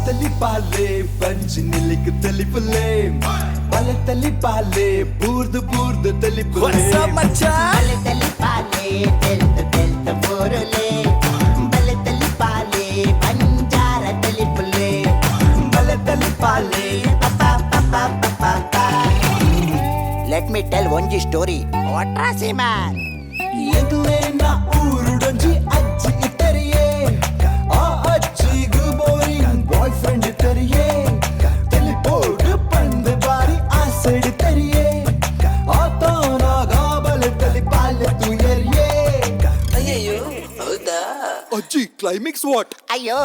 ತಲಿಪಾಲೆ ಪಂಚಿ ನಿಲ್ಲಿಕ್ ತಲಿಪುಲೆ ಬಲೆ ತಲಿಪಾಲೆ ಬೂರ್ದು ಬೂರ್ದು ತಲಿಪುಲೆ ಬಲೆ ತಲಿಪಾಲೆ ತೆಲ್ತ ತೆಲ್ತ ಬೋರುಲೆ ಬಲೆ ತಲಿಪಾಲೆ ಬಂಜಾರ ತಲಿಪುಲೆ ಬಲೆ ತಲಿಪಾಲೆ let me tell ಒಂಜಿ ಸ್ಟೋರಿ ವಾಟ್ರಾಸಿ ಮ್ಯಾನ್. ಎಂಕ್ಲೇನ ಊರುಡೊಂಜಿ ಅಜ್ಜಿ ಇತ್ತರಿಯೇ, ಆ ಅಜ್ಜಿಗು ಬೋರಿಂಗ್ ಬಾಯ್ ಫ್ರೆಂಡ್ ಇತ್ತರಿಯೇ. ತೆಲಿಪೋಡು ಪಂದ್ ಬಾರಿ ಆಸೆಡ್ ತರಿಯೇ, ಆತನಾಗ ಬಲೆ ತಲಿಪಾಲೆ ತುಯರಿಯೇ. ಅಜ್ಜಿ ಕ್ಲೈಮ್ಯಾಕ್ಸ್ what? ಅಯ್ಯೋ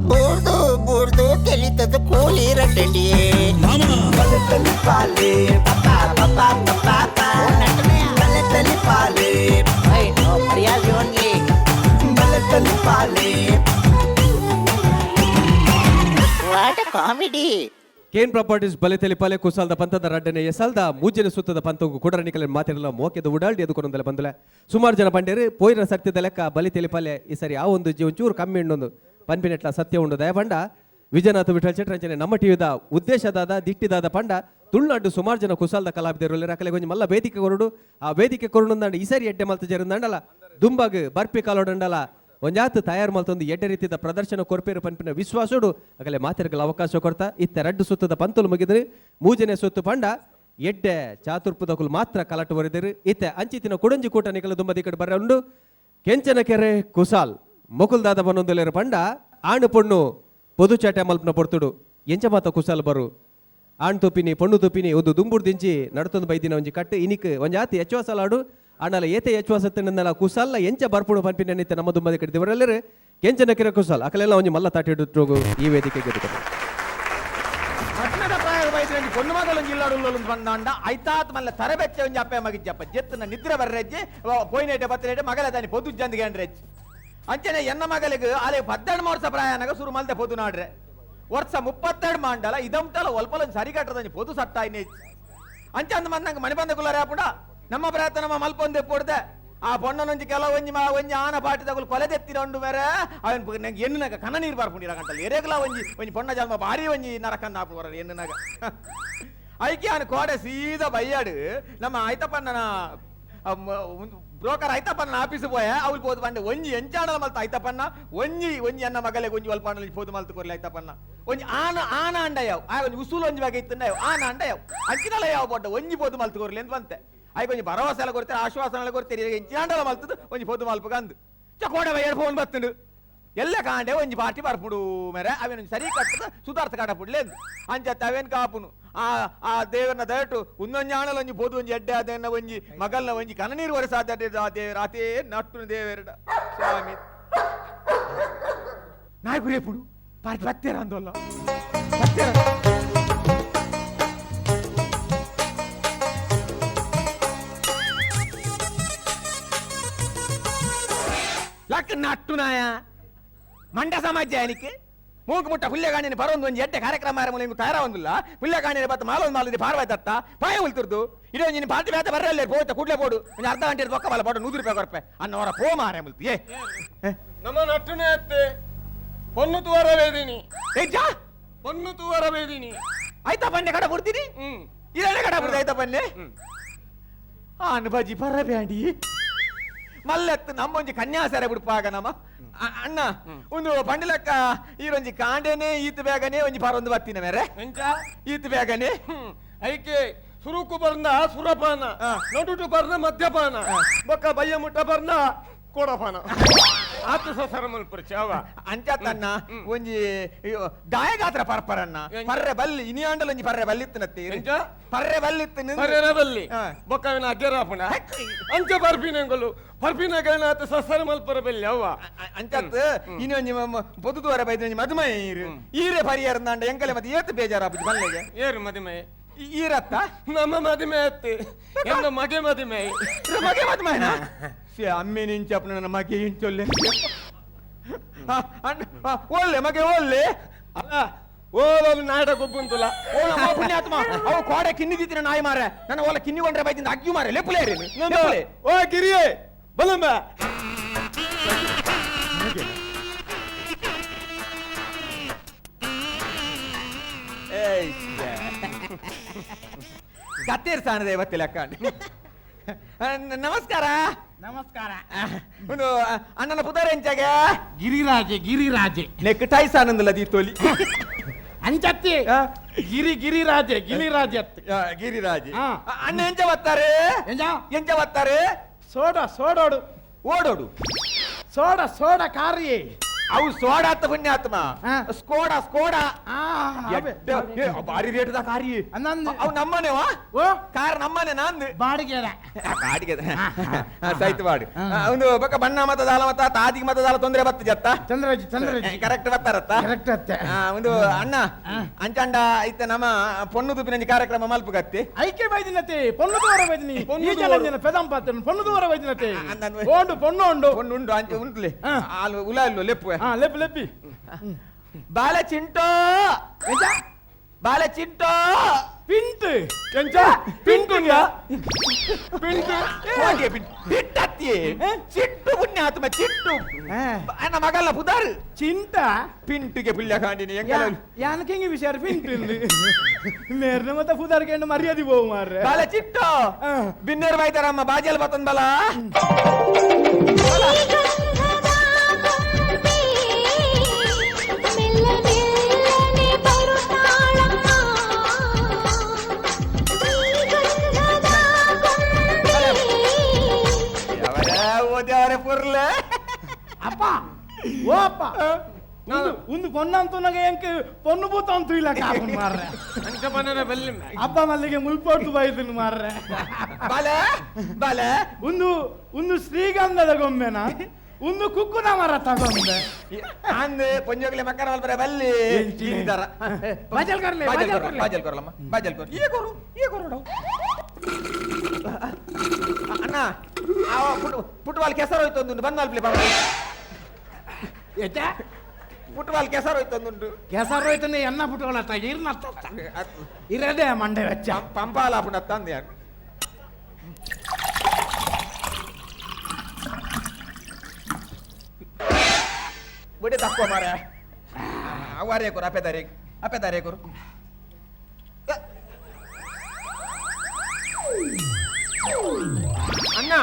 ಬೂರ್ದು ಬೂರ್ದು ತೆಲಿತದ ಕೂಲಿ ರಟ್ಟಂಡಿ. ಬಲೆ ತಲಿಪಾಲೆ ಬಲೆ ತಲಿಪಾಲೆ ಮರ್ಯಾದೆ ಓನ್ಲಿ. ಬಲೆ ತಲಿಪಾಲೆ. What comedy. Kane properties ಬಲೆ ತೆಲಿಪಾಲೆ ಕುಸಾಲ್ದ ಪಂತದ ರಡ್ಡನೆ ಎಸಲ್ದ ಮೂಜನೆ ಸುತ್ತದ ಪಂತಗು ಕುಡರ ನಿಕಲೆ ಮಾತಿರಲ್ಲ ಮೋಕೆದ ಉಡಾಲ್ಡಿ ಎದುಕೊಂದಲೆ ಬಂದಲೆ ಸುಮಾರು ಜನ ಬಂಡೇರು ಪೋಯಿನ ಸತ್ಯದ ಲೆಕ್ಕ ಬಲಿ ತೆಲಿಪಾಲೆ ಈ ಸರಿ ಆ ಒಂದು ಜೀವ ಚೂರು ಕಮ್ಮಿ ಉಂಡೊಂದು ಪನ್ಪಿನೆಟ್ಲ ಸತ್ಯ ಉಂಡು. ದಯಪಂಡ ವಿಜಯನಾಥ ವಿಠಲ್ ಚಟ್ರಂಚನೆ ನಮ್ಮ ಟಿವಿದ ಉದ್ದೇಶದಾದ ದಿಟ್ಟಿದಾದ ಪಂಡ ತುಳುನಾಡು ಸುಮಾರು ಜನ ಕುಸಾಲ್ದ ಕಲಾವಿದರು ಅಕಲೆ ಕೊಂಚ ಮಲ್ಲ ವೇದಿಕೆ ಕೊರಡು, ಆ ವೇದಿಕೆ ಕೊರಡು ಈ ಸರಿ ಎಡ್ಡೆ ಮಲ್ತ ಜರುಂದಂಡಲ ದುಂಬಾಗ್ ಬರ್ಪಿ ಕಾಲೋಡಂಡಲ ಒಂಜಾತ್ ತಯಾರು ಮಲ್ತೊಂದು ಎಡ್ಡೆ ರೀತಿಯ ಪ್ರದರ್ಶನ ಕೊರ್ಪೇರು ಪನ್ಪಿನ ವಿಶ್ವಾಸೋಡು ಅಗಲೆ ಮಾತೆರ್ಗಲ ಅವಕಾಶ ಕೊಡ್ತಾ ಇತ್ತ ರಡ್ಡು ಸುತ್ತದ ಪಂತಲು ಮುಗಿದ್ರೆ ಮೂಜನೆ ಸುತ್ತು ಪಂಡ ಎಡ್ಡೆ ಚಾತುರ್ಪುದಕುಲು ಮಾತ್ರ ಕಲಟು ಬರೆದರು. ಇತ್ತೆ ಅಂಚಿತಿನ ಕುಡಂಜಿ ಕೂಟ ನಿಕಲ ದುಂಬದಿ ಕಡೆ ಬರ್ರ ಉಂಡು. ಕೆಂಚನ ಕೆರೆ ಕುಸಾಲ್ ಮೊಕುಲ್ದಾದ ಬನ್ನೊಂದುಲೇರು ಪಂಡ ಆಣು ಪೊಣ್ಣು ಪೊದು ಚಾಟೆ ಮಲ್ಪನ ಪೊರ್ತುಡು ಎಂಚ ಮಾತ ಕುಸಾಲ್ ಬರು ಆಣ್ ತುಪಿನಿ ಪೊಣ್ಣು ತುಪಿನಿ ಒಂದು ದುಂಬುಡು ದಿಂಚಿ ನಡತೊಂದು ಬೈದಿನ ಒಂಜಿ ಕಟ್ಟು ಇನಿಕ್ ಒಂಜಾತಿ ಎಚ್ವಾಸಲಾಡು ಆಂಡಲ ಏತೆ ಎಚ್ವಾಸ ತಿನ್ನಲ್ಲ ಕುಸಲ್ಲ ಎಂಚ ಬರ್ಪುಡು ಪನ್ಪಿನ ನಿತ್ಯ ನಮ್ಮ ದುಂಬದಿ ಕಡೆ ಇವರೆಲ್ಲರೂ ಕೆಂಚನ ಕೆರೆ ಕುಸಾಲ್ ಅಕಲೆಲ್ಲ ಒಂಜಿ ಮಲ್ಲ ತಾಟಿ ಹಿಡಿದು ಈ ವೇದಿಕೆಗೆ ಎದುರು. ಪಟ್ನದ ಪ್ರಾಯ ಬೈದ್ರಂಜಿ ಪೊಣ್ಣು ಮಗಳು ಜಿಲ್ಲಾಡುಲ್ಲೊಂದು ಬಂದಾಂಡ ಐತಾತ್ ಮಲ್ಲ ತರಬೆಚ್ಚ ಒಂಜಿ ಅಪ್ಪೆ ಮಗಿಜ್ಜಪ್ಪ ಜೆತ್ತನ ನಿದ್ರೆ ಬರ್ರೆಜ್ಜಿ ಪೋಯಿನೇಟೆ ಬತ್ತನೇಟೆ ಮಗಲ ತಾನಿ ಪೊದು ಜಂದಿಗೆ ಅಂಡ್ರೆಜ್ಜಿ ಅಂಚನೆ ಎನ್ನ ಮಗಳಿಗೆ ಆಲೆ 12 ವರ್ಷ ಪ್ರಾಯನಾಗ ಸುರು ಮಲ್ದೆ ಪೊದು ನಾಡ್ರೆ ವರ್ಷ 32 ಮಾಂಡಲ ಇದಂಟಲ ಒಲ್ಪಲೊಂದು ಸರಿ ಕಟ್ಟದಂಜಿ ಪೊದು ಸಟ್ಟಾಯ್ನೆ ಅಂಚೆ ಅಂದ ಮಂದಂಗ ಮಣಿ ಬಂದ ಕುಲ್ಲರೆ ಆಪುಂಡ ನಮ್ಮ ಪ್ರಯತ್ನ ನಮ್ಮ ಮಲ್ಪೊಂದೆ ಪೊಡ್ದೆ ಆ ಪೊಣ್ಣನೊಂಜಿ ಕೆಲವೊಂಜಿ ಮಾ ಒಂಜಿ ಆನ ಪಾಟಿ ತಗುಲು ಕೊಲೆ ತೆತ್ತಿನ ಉಂಡು ಮೇರೆ ಅವನ್ ನಂಗೆ ಎಣ್ಣುನಾಗ ಕಣ್ಣ ನೀರು ಬರ್ಪುಂಡಿರ ಗಂಟಲ್ಲಿ ಎರೆಗ್ಲ ಒಂಜಿ ಒಂಜಿ ಪೊಣ್ಣ ಜನ್ಮ ಭಾರಿ ಒಂಜಿ ನರಕಂದ ಆಪುವರ ಎಣ್ಣುನಾಗ ಐಕೆ ಅವನು ಕೋಡೆ ಸೀದಾ ಬಯ್ಯಾಡು ನಮ್ಮ ಐತಪ್ಪಣ್ಣನ ಬ್ರೋಕರ್ ಐತಪ್ಪಣ್ಣ ಆಫೀಸ್ ಪೋಯ ಅವ್ಳು ಪೋದು ಬಂಡೆ ಒಂಜಿ ಎಂಚಾಣಲ ಮಲ್ತ ಐತಪ್ಪಣ್ಣ ಒಂಜಿ ಒಂಜಿ ಅನ್ನ ಮಗಲೆ ಒಂಜಿ ಒಲ್ಪಾಣಲಿ ಪೋದು ಮಲ್ತು ಕೊರ್ಲಿ ಐತಪ್ಪಣ್ಣ ಒಂಜಿ ಆನ ಆನ ಅಂಡಯವ್ ಆ ಒಂಜಿ ಉಸುಲು ಒಂಜಿ ಬಗೆ ಇತ್ತಂಡಯವ್ ಆನ ಅಂಡಯವ್ ಅಂಚಿನಲ ಯಾವ ಪೊಟ್ಟ ಒಂಜಿ ಪೋದು ಮಲ್ತು ಕೊರ್ಲಿ ಅಂತ ಬಂತೆ ಐಕ್ ಒಂಜಿ ಭರವಸೆ ಎಲ್ಲ ಕೊಡ್ತಾರೆ ಆಶ್ವಾಸನೆ ಎಲ್ಲ ಕೊಡ್ತೀರಿ ಎಂಚಾಂಡಲ ಮಲ್ತದ್ದು ಒಂಜಿ ಪೋದು ಮಲ್ಪು ಕಂದು ಚ ಕೋಡೆ ಬಯ್ಯಾಡು ಫೋನ್ ಬತ್ತುಂಡು ಎಲ್ಲ ಕಾಂಡೆ ಒಂಜಿ ಪಾರ್ಟಿ ಬರ್ಪುಡು ಮೇರೆ ಅವೇನು ಸರಿ ಕಟ್ಟದ ಸುಧಾರ್ಥ ಕಾಡಪುಡ್ಲೆ ಅಂಚತ್ತ ಅವೇನ್ ಕಾಪುನು ಆ ಆ ದೇವರನ್ನ ದಯಟು ಒಂದೊಂಜಿ ಆಣಲ ಒಂಜಿ ಪೋದು ಒಂಜಿ ಎಡ್ಡೆ ಅದೇನ ಒಂಜಿ ಮಗಲ್ನ ಒಂಜಿ ಕಣ್ಣೀರು ವರೆ ಸಾಧ್ಯ ಆ ದೇವರ ಆತೇ ನಟ್ಟು ದೇವರಡ ಸ್ವಾಮಿ ನಾಯಕರು ಎಪ್ಪುಡು ಪಾರ್ಟಿ ಬತ್ತೇರ ಅಂದಲ್ಲ ಬತ್ತೇರ. ಲಕ್ಕ ನಟ್ಟು ನಾಯ ಮಂಡ ಸಮಾಜ ಅನಿಕೆ ಮೂಗು ಮುಟ್ಟ ಹುಲ್ಲೆಗಾಣಿನ ಬರೋದು ಒಂಜಿ ಎಡ್ಡೆ ಕಾರ್ಯಕ್ರಮ ಆರಂಭ ತಯಾರಾವಂದಿಲ್ಲ ಹುಲ್ಲೆಗಾಣಿನ ಬತ್ತ ಮಾಲೊಂದು ಮಾಲದಿ ಪಾರವಾಯ್ತತ್ತ ಪಾಯ ಉಲ್ತಿರ್ದು ಇಡೋ ನೀನು ಪಾರ್ಟಿ ಬೇತ ಬರಲ್ಲ ಪೋಯ್ತ ಕೂಡ್ಲೆ ಪೋಡು ಒಂಜಿ ಅರ್ಧ ಗಂಟೆ ಬೊಕ್ಕ ಬಲ ಪೋಡು 100 ರೂಪಾಯಿ ಕೊರಪೆ ಅನ್ನೋರ ಪೋ ಮಾರೆ ಮುಲ್ತಿ ಏ ನಮ್ಮ ನಟ್ಟುನೆ ಅತ್ತೆ ಪೊನ್ನು ತುವರ ವೇದಿನಿ. ಏ ಜಾ ಪೊನ್ನು ತುವರ ವೇದಿನಿ. ಆಯ್ತಾ ಪನ್ನೆ ಕಡ ಕೊಡ್ತೀನಿ. ಇದನ್ನೇ ಕಡ ಬಿಡ್ದು ಆಯ್ತಾ ಪನ್ನೆ ಆನು ಬಜಿ ಪರ ಬ್ಯಾಂಡಿ ಮಲ್ಲತ್ತು ನಮ್ಮೊಂಜಿ ಕನ್ಯಾಸರ ಬಿಡ್ಪಾಗ ನಮ್ಮ ಅಣ್ಣ ಒಂದು ಪಂಡಿಲಕ್ಕ ಈರೊಂಜಿ ಕಾಂಡೆನೆ ಈತ ಬೇಗನೆ ಒಂಜಿ ಪರೊಂದು ಬತ್ತಿನ ಮೇರೆ ಎಂಚ ಈತ ಬೇಗನೆ. ಐಕೆ ಸುರುಕು ಬರ್ನ ಸುರಪಾನ, ನಡುಟು ಬರ್ನ ಮದ್ಯಪಾನ, ಬೊಕ್ಕ ಬಯ್ಯ ಮುಟ್ಟ ಬರ್ನ ಕೋಡಪಾನ ಆತ ಸಸರ ಮಲ್ಪುರ ಚಾವ. ಅಂಚತ್ತಣ್ಣ ಒಂಜಿ ಗಾಯಗಾತ್ರ ಪರ್ಪರಣ್ಣ ಪರ್ರೆ ಬಲ್ಲಿ ಇನಿಯಾಂಡಲ ಒಂಜಿ ಪರ್ರೆ ಬಲ್ಲಿತ್ತನತ್ತೆ. ಎಂಚ? ಪರ್ರೆ ಬಲ್ಲಿತ್ತು. ಪರ್ರೆರ ಬಲ್ಲಿ ಬೊಕ್ಕವಿನ ಅಗ್ಗೆರಾಪುಣ ಅಂಚ ಪರ್ಪಿನಂಗಲು ಪರ್ಪಿನ ಗಣಾತ ಸಸರ ಮಲ್ಪರ ಬಲ್ಲಿ ಅವ್ವ. ಅಂಚತ್ ಇನ್ನೊಂಜಿ ಪೊದುದುವರ ಬೈದ ಒಂಜಿ ಮದುಮೈ ಈರು ಈರೆ ಪರಿಯರ್ನಾಂಡ ಎಂಕಲೆ ಮತ್ತೆ ಏತ್ ಬೇಜಾರಾಪುಜಿ ಬಲ್ಲೆಗೆ. ಏರು ಮದುಮೈ? ಈರತ್ತ. ನಮ್ಮ ಮದುಮೆ ಅತ್ತೆ ಎನ್ನ ಮಗೆ ಮದುಮೆ. ಮಗೆ ಮದುಮೈನಾ ಅಮ್ಮೆ ನಿಂಚಪ್ಪ ನನ್ನ ಮಗೆ ಇಂಚೊಲ್ಲೆ ಒಲ್ಲೆ ಮಗೆ ಒಲ್ಲೆ. ಅಲ್ಲ ಓಲೊಂದು ನಾಟಕ ಒಬ್ಬುಂತುಲ. ಓ ನಮ್ಮ ಪುಣ್ಯಾತ್ಮ ಅವು ಕೋಡೆ ಕಿನ್ನಿದಿತ್ತಿನ ನಾಯಿ ಮಾರೆ ನನ್ನ ಓಲ ಕಿನ್ನಿಕೊಂಡ್ರೆ ಬೈದಿಂದ ಅಗ್ಗಿ ಮಾರೆ ಲೆಪ್ಪುಲೇ ಲೆಪ್ಪುಲೆ. ಓ ಗಿರಿಯೇ ಬಲಂಬ. ಗತ್ತೇರ್ ಸಾನ ದೇವತ್ತೆ ಲೆಕ್ಕ. ನಮಸ್ಕಾರ. ನಮಸ್ಕಾರ. ಒಂದು ಅಣ್ಣನ ಪುದಾರ ಎಂಚಾಗ? ಗಿರಿರಾಜೆ ಗಿರಿರಾಜೆ. ನೆಕ್ ಟೈಸ್ ಆನಂದಲ ದೀತೋಲಿ. ಅಂಚತ್ತಿ ಗಿರಿ ಗಿರಿರಾಜೆ ಗಿರಿರಾಜೆ ಅತ್. ಗಿರಿರಾಜೆ. ಅಣ್ಣ ಎಂಚ ಬತ್ತಾರೆ? ಎಂಚ ಬತ್ತಾರೆ? ಸೋಡ ಸೋಡೋಡು. ಓಡೋಡು. ಸೋಡ ಸೋಡ ಕಾರಿಯೇ. ಅವು ಸೋಡಾ ಅತ್ತ ಪುಣ್ಯಾತ್ಮ. Skoda Skoda. ಬಾರಿ ರೇಟ್ the ಕಾರಿ. ಅವು ನಮ್ಮನೆವಾ? ಕಾರ್ ನಮ್ಮನೆ ನಾಂದು. ಬಾಡಿಗೆ ಬಾಡಿಗೆ ಸೈತ್ ಬಾಡಿ. ಒಂದು ಬಕ್ಕ ಬಣ್ಣ ಮತ ದಾಲ ಮತ ತಾದಿಗೆ ಮತ ದಾಲ ತೊಂದರೆ ಬತ್ತು ಜತ್ತ. ಚಂದ್ರಜಿ ಚಂದ್ರಜಿ ಕರೆಕ್ಟ್ ಬರ್ತಾರತ್ತ. ಕರೆಕ್ಟ್ ಅತ್ತೆ. ಒಂದು ಅಣ್ಣ ಅಂಚಂಡ ಇತ್ತ ನಮ್ಮ ಪೊಣ್ಣು ತುಪ್ಪಿನ ಕಾರ್ಯಕ್ರಮ ಮಲ್ಪುಗತ್ತಿ. ಐಕೆ ಬೈದಿನತೆ ಪೊಣ್ಣು ದೂರ ಬೈದಿನಿ. ಈ ಜನ ಪೆದಂ ಪಾತ್ರ ಪೊಣ್ಣು ದೂರ ಬೈದಿನತೆ. ಓಂಡು ಪೊಣ್ಣು ಉಂಡು. ಪೊಣ್ಣು ಉಂಡು ಅಂಚೆ ಉಂಟ್ಲೆ. ಆಲು ಉಲ ಇಲ್ಲೋ ಲೆಪ್ಪು. ಲೆಪ್ಪಿ ಲೆಪ್ಪಿ. ಬಾಲ ಚಿಂಟೋ ಬಾಲ ಚಿಂಟೋ ಪಿಂಟು ಎಂಚ ಪಿಂಟುಂಡ ಪಿಂಟು ಪಿಂಟತ್ತಿ ಚಿಂಟು ಪುಣ್ಯಾತ್ಮ ಚಿಂಟು ಅಣ್ಣ ಮಗಲ್ಲ ಪುದಾರು ಚಿಂಟ ಪಿಂಟುಗೆ ಪುಲ್ಯ ಕಾಂಡಿನಿ ಎಂಗಲ ಯಾನಕ್ಕೆ ಹಿಂಗೆ ವಿಷಯ ಪಿಂಟು ಮೇರ್ನ ಮತ್ತೆ ಪುದಾರ್ ಕೇಂದ್ರ ಮರ್ಯಾದೆ ಹೋಗು ಮಾರ್ರೆ. ಬಾಲ ಚಿಂಟು ಬಿನ್ನೇರು ಬಾಯ್ತಾರಮ್ಮ ಬಾಜಲ್ ಬತ್ತನ್ ಬಲ. ಅಪ್ಪ ಓ ಅಪ್ಪ ಒಂದು ಪೊಣ್ಣಂತು ನಗೆ ಎಂಕ್ ಪೊಣ್ಣು ಬೂತ ಅಂತೂ ಇಲ್ಲ ಕಾಪುನ್ ಮಾರ್ರೆ. ಅಪ್ಪ ಮಲ್ಲಿಗೆ ಮುಲ್ಪೋಟು ಬೈದನು ಮಾರ್ರೆ. ಬಾಲೆ ಬಾಲೆ ಒಂದು ಒಂದು ಶ್ರೀಗಂಧದ ಗೊಂಬೆನ ಒಂದು ಕುಕ್ಕುನ ಮರ ತಗೊಂಡೆ. ಅಂದ್ ಪೊಂಜೋಗ್ಲೆ ಮಕ್ಕಳ ಮಲ್ಪರೆ ಬಲ್ಲಿ ಗಿರಿದಾರ. ಬಾಜಲ್ ಕೊರ್ಲೆ ಬಾಜಲ್ ಕೊರ್ಲೆ ಬಾಜಲ್ ಕೊರ್ಲಮ್ಮ ಬಾಜಲ್ ಕೊರ್. ಈ ಕೊರು ಈ ಕೊರು ಅಣ್ಣ. ಆ ಫುಟ್ಬಾಲ್ ಕೆಸರು ಹೋಯ್ತು ಒಂದುಂಟು ಬಂದ ಅಲ್ಪ್ಲೆ ಬಂದ. ಫುಟ್ಬಾಲ್ ಕೆಸರು ಹೋಯ್ತು ಒಂದುಂಟು. ಕೆಸರು ಹೋಯ್ತು ಎನ್ನ ಫುಟ್ಬಾಲ್ ಅತ್ತ ಇರ್ನ ಇರದೆ ಮಂಡೆ ವೆಚ್ಚ ಪಂಪಾಲ ಪುನತ್ತ ಅಂದೆ ಯಾರು. ಬುಡೆ ತಕ್ಕೋ ಮಾರ ಅವಾರೇ ಕೊರು ಅಪೆದಾರೆ ಅಪೆದಾರೆ ಕೊರು. ಅಣ್ಣ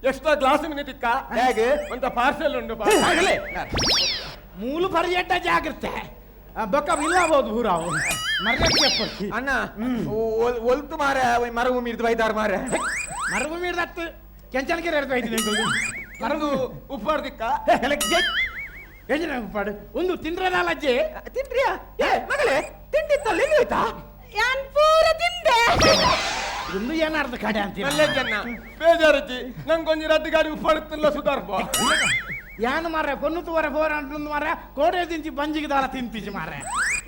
extra glass minute ಇಕ್ಕ ಹೇಗೆ ಒಂತ ಪಾರ್ಸೆಲ್ ಉಂಟು. ಮೂಲು ಪರಿಯಟ್ಟ ಜಾಗ್ರತೆ ಬೊಕ್ಕ ಇಲ್ಲಬಹುದು ಹೂರಾವು ಮರ್ಯಾದೆ. ಅಣ್ಣ ಒಲ್ತು ಮಾರ ಮರವು ಮೀರ್ದು ಬೈದಾರು ಮಾರ. ಮರವು ಮೀರ್ದತ್ತು ಕೆಂಚನಕೆರೆ ಎಡ್ದು ಬೈದಿನಿ ಮರದು ಉಪ್ಪಾಡ್ದಿಕ್ಕ ಎಂಜಿನ ಉಪ್ಪಾಡು ಒಂದು ತಿಂದ್ರದಲ್ಲ ಅಜ್ಜಿ. ತಿಂದ್ರಿಯಾ? ಏ ಮಗಳೇ ತಿಂಡಿತ್ತಲ್ಲ ಎಲ್ಲಿ ಹೋಯ್ತಾ? ಯಾನ್ ಪೂರ ತಿಂದೆ. ಒಂದು ಏನಾರ್ದು ಕಡೆ ಅಂತೀರ ಮಲ್ಲೆಜ್ಜಣ್ಣ ಬೇಜಾರಜ್ಜಿ ನಂಗೊಂಜಿ ರದ್ದು ಗಾಡಿ ಉಪ್ಪಾಡುತ್ತಿಲ್ಲ ಸುಧಾರ್ಬ. ಯಾನು ಮಾರ್ರೆ ಪೊನ್ನು ತೂವರೆ ಫೋರ್ ಅಂಟು ಮಾರ್ರೆ ಕೋಡೆ ತಿಂಚಿ ಬಂಜಿಗೆ ದಾಲ ತಿಂತಿಜಿ ಮಾರ್ರೆ.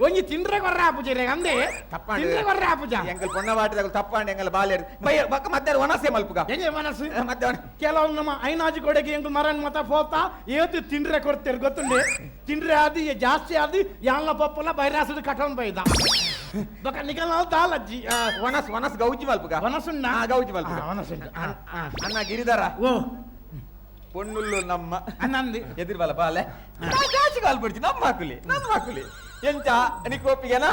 ಒಂಜಿ ತಿಂಡ್ರೆ ಕೊರ್ರೆ ಆಪುಜಿ ರೇ ಅಂದೆ ತಿಂಡ್ರೆ ಕೊರ್ರೆ ಆಪುಜ. ಎಂಕಲ್ ಪೊಣ್ಣ ಬಾಟಿದಾಗ ತಪ್ಪಾಂಡೆ ಎಂಕಲ್ ಬಾಲೆ ಬಯ್ಯ ಬಕ್ಕ ಮಧ್ಯಾಹ್ನ ವನಸೆ ಮಲ್ಪುಗ. ಎಂಜೆ ಮನಸ್ಸು ಮಧ್ಯಾಹ್ನ ಕೆಲವು ನಮ್ಮ ಐನಾಜಿ ಕೊಡೆಗೆ ಎಂಕಲ್ ಮರನ್ ಮತ ಪೋತಾ ಏತು ತಿಂಡ್ರೆ ಕೊಡ್ತೇರು ಗೊತ್ತುಂಡೆ. ತಿಂಡ್ರೆ ಆದಿ ಜಾಸ್ತಿ ಆದಿ ಯಾನ್ಲ ಪಪ್ಪಲ ಬೈರಾಸದ ಕಟನ್ ಬೈದ ಬಕ್ಕ ನಿಕಲ್ ದಾಲಜ್ಜಿ. ವನಸ್ ವನಸ್ ಗೌಜಿ ಮಲ್ಪುಗ. ವನಸುಂಡ ಗೌಜಿ ಮಲ್ಪುಗ ವನಸುಂಡ. ಅಣ್ಣ ಗಿರಿಧರ ಓ ಪೊಣ್ಣುಲ್ಲು ನಮ್ಮ ಅನ್ನಂದಿ ಎದಿರ್ಬಲ ಬಾಲೆ ಜಾಸ್ತಿ ಕಾಲ್ ಬಿಡ್ತಿ ನಮ್ಮ ಹಾಕುಲಿ ನಮ್ಮ ಹಾಕುಲಿ ಎಂಚ ನಿಕ್ ಒಪ್ಪಿಗೆನಾ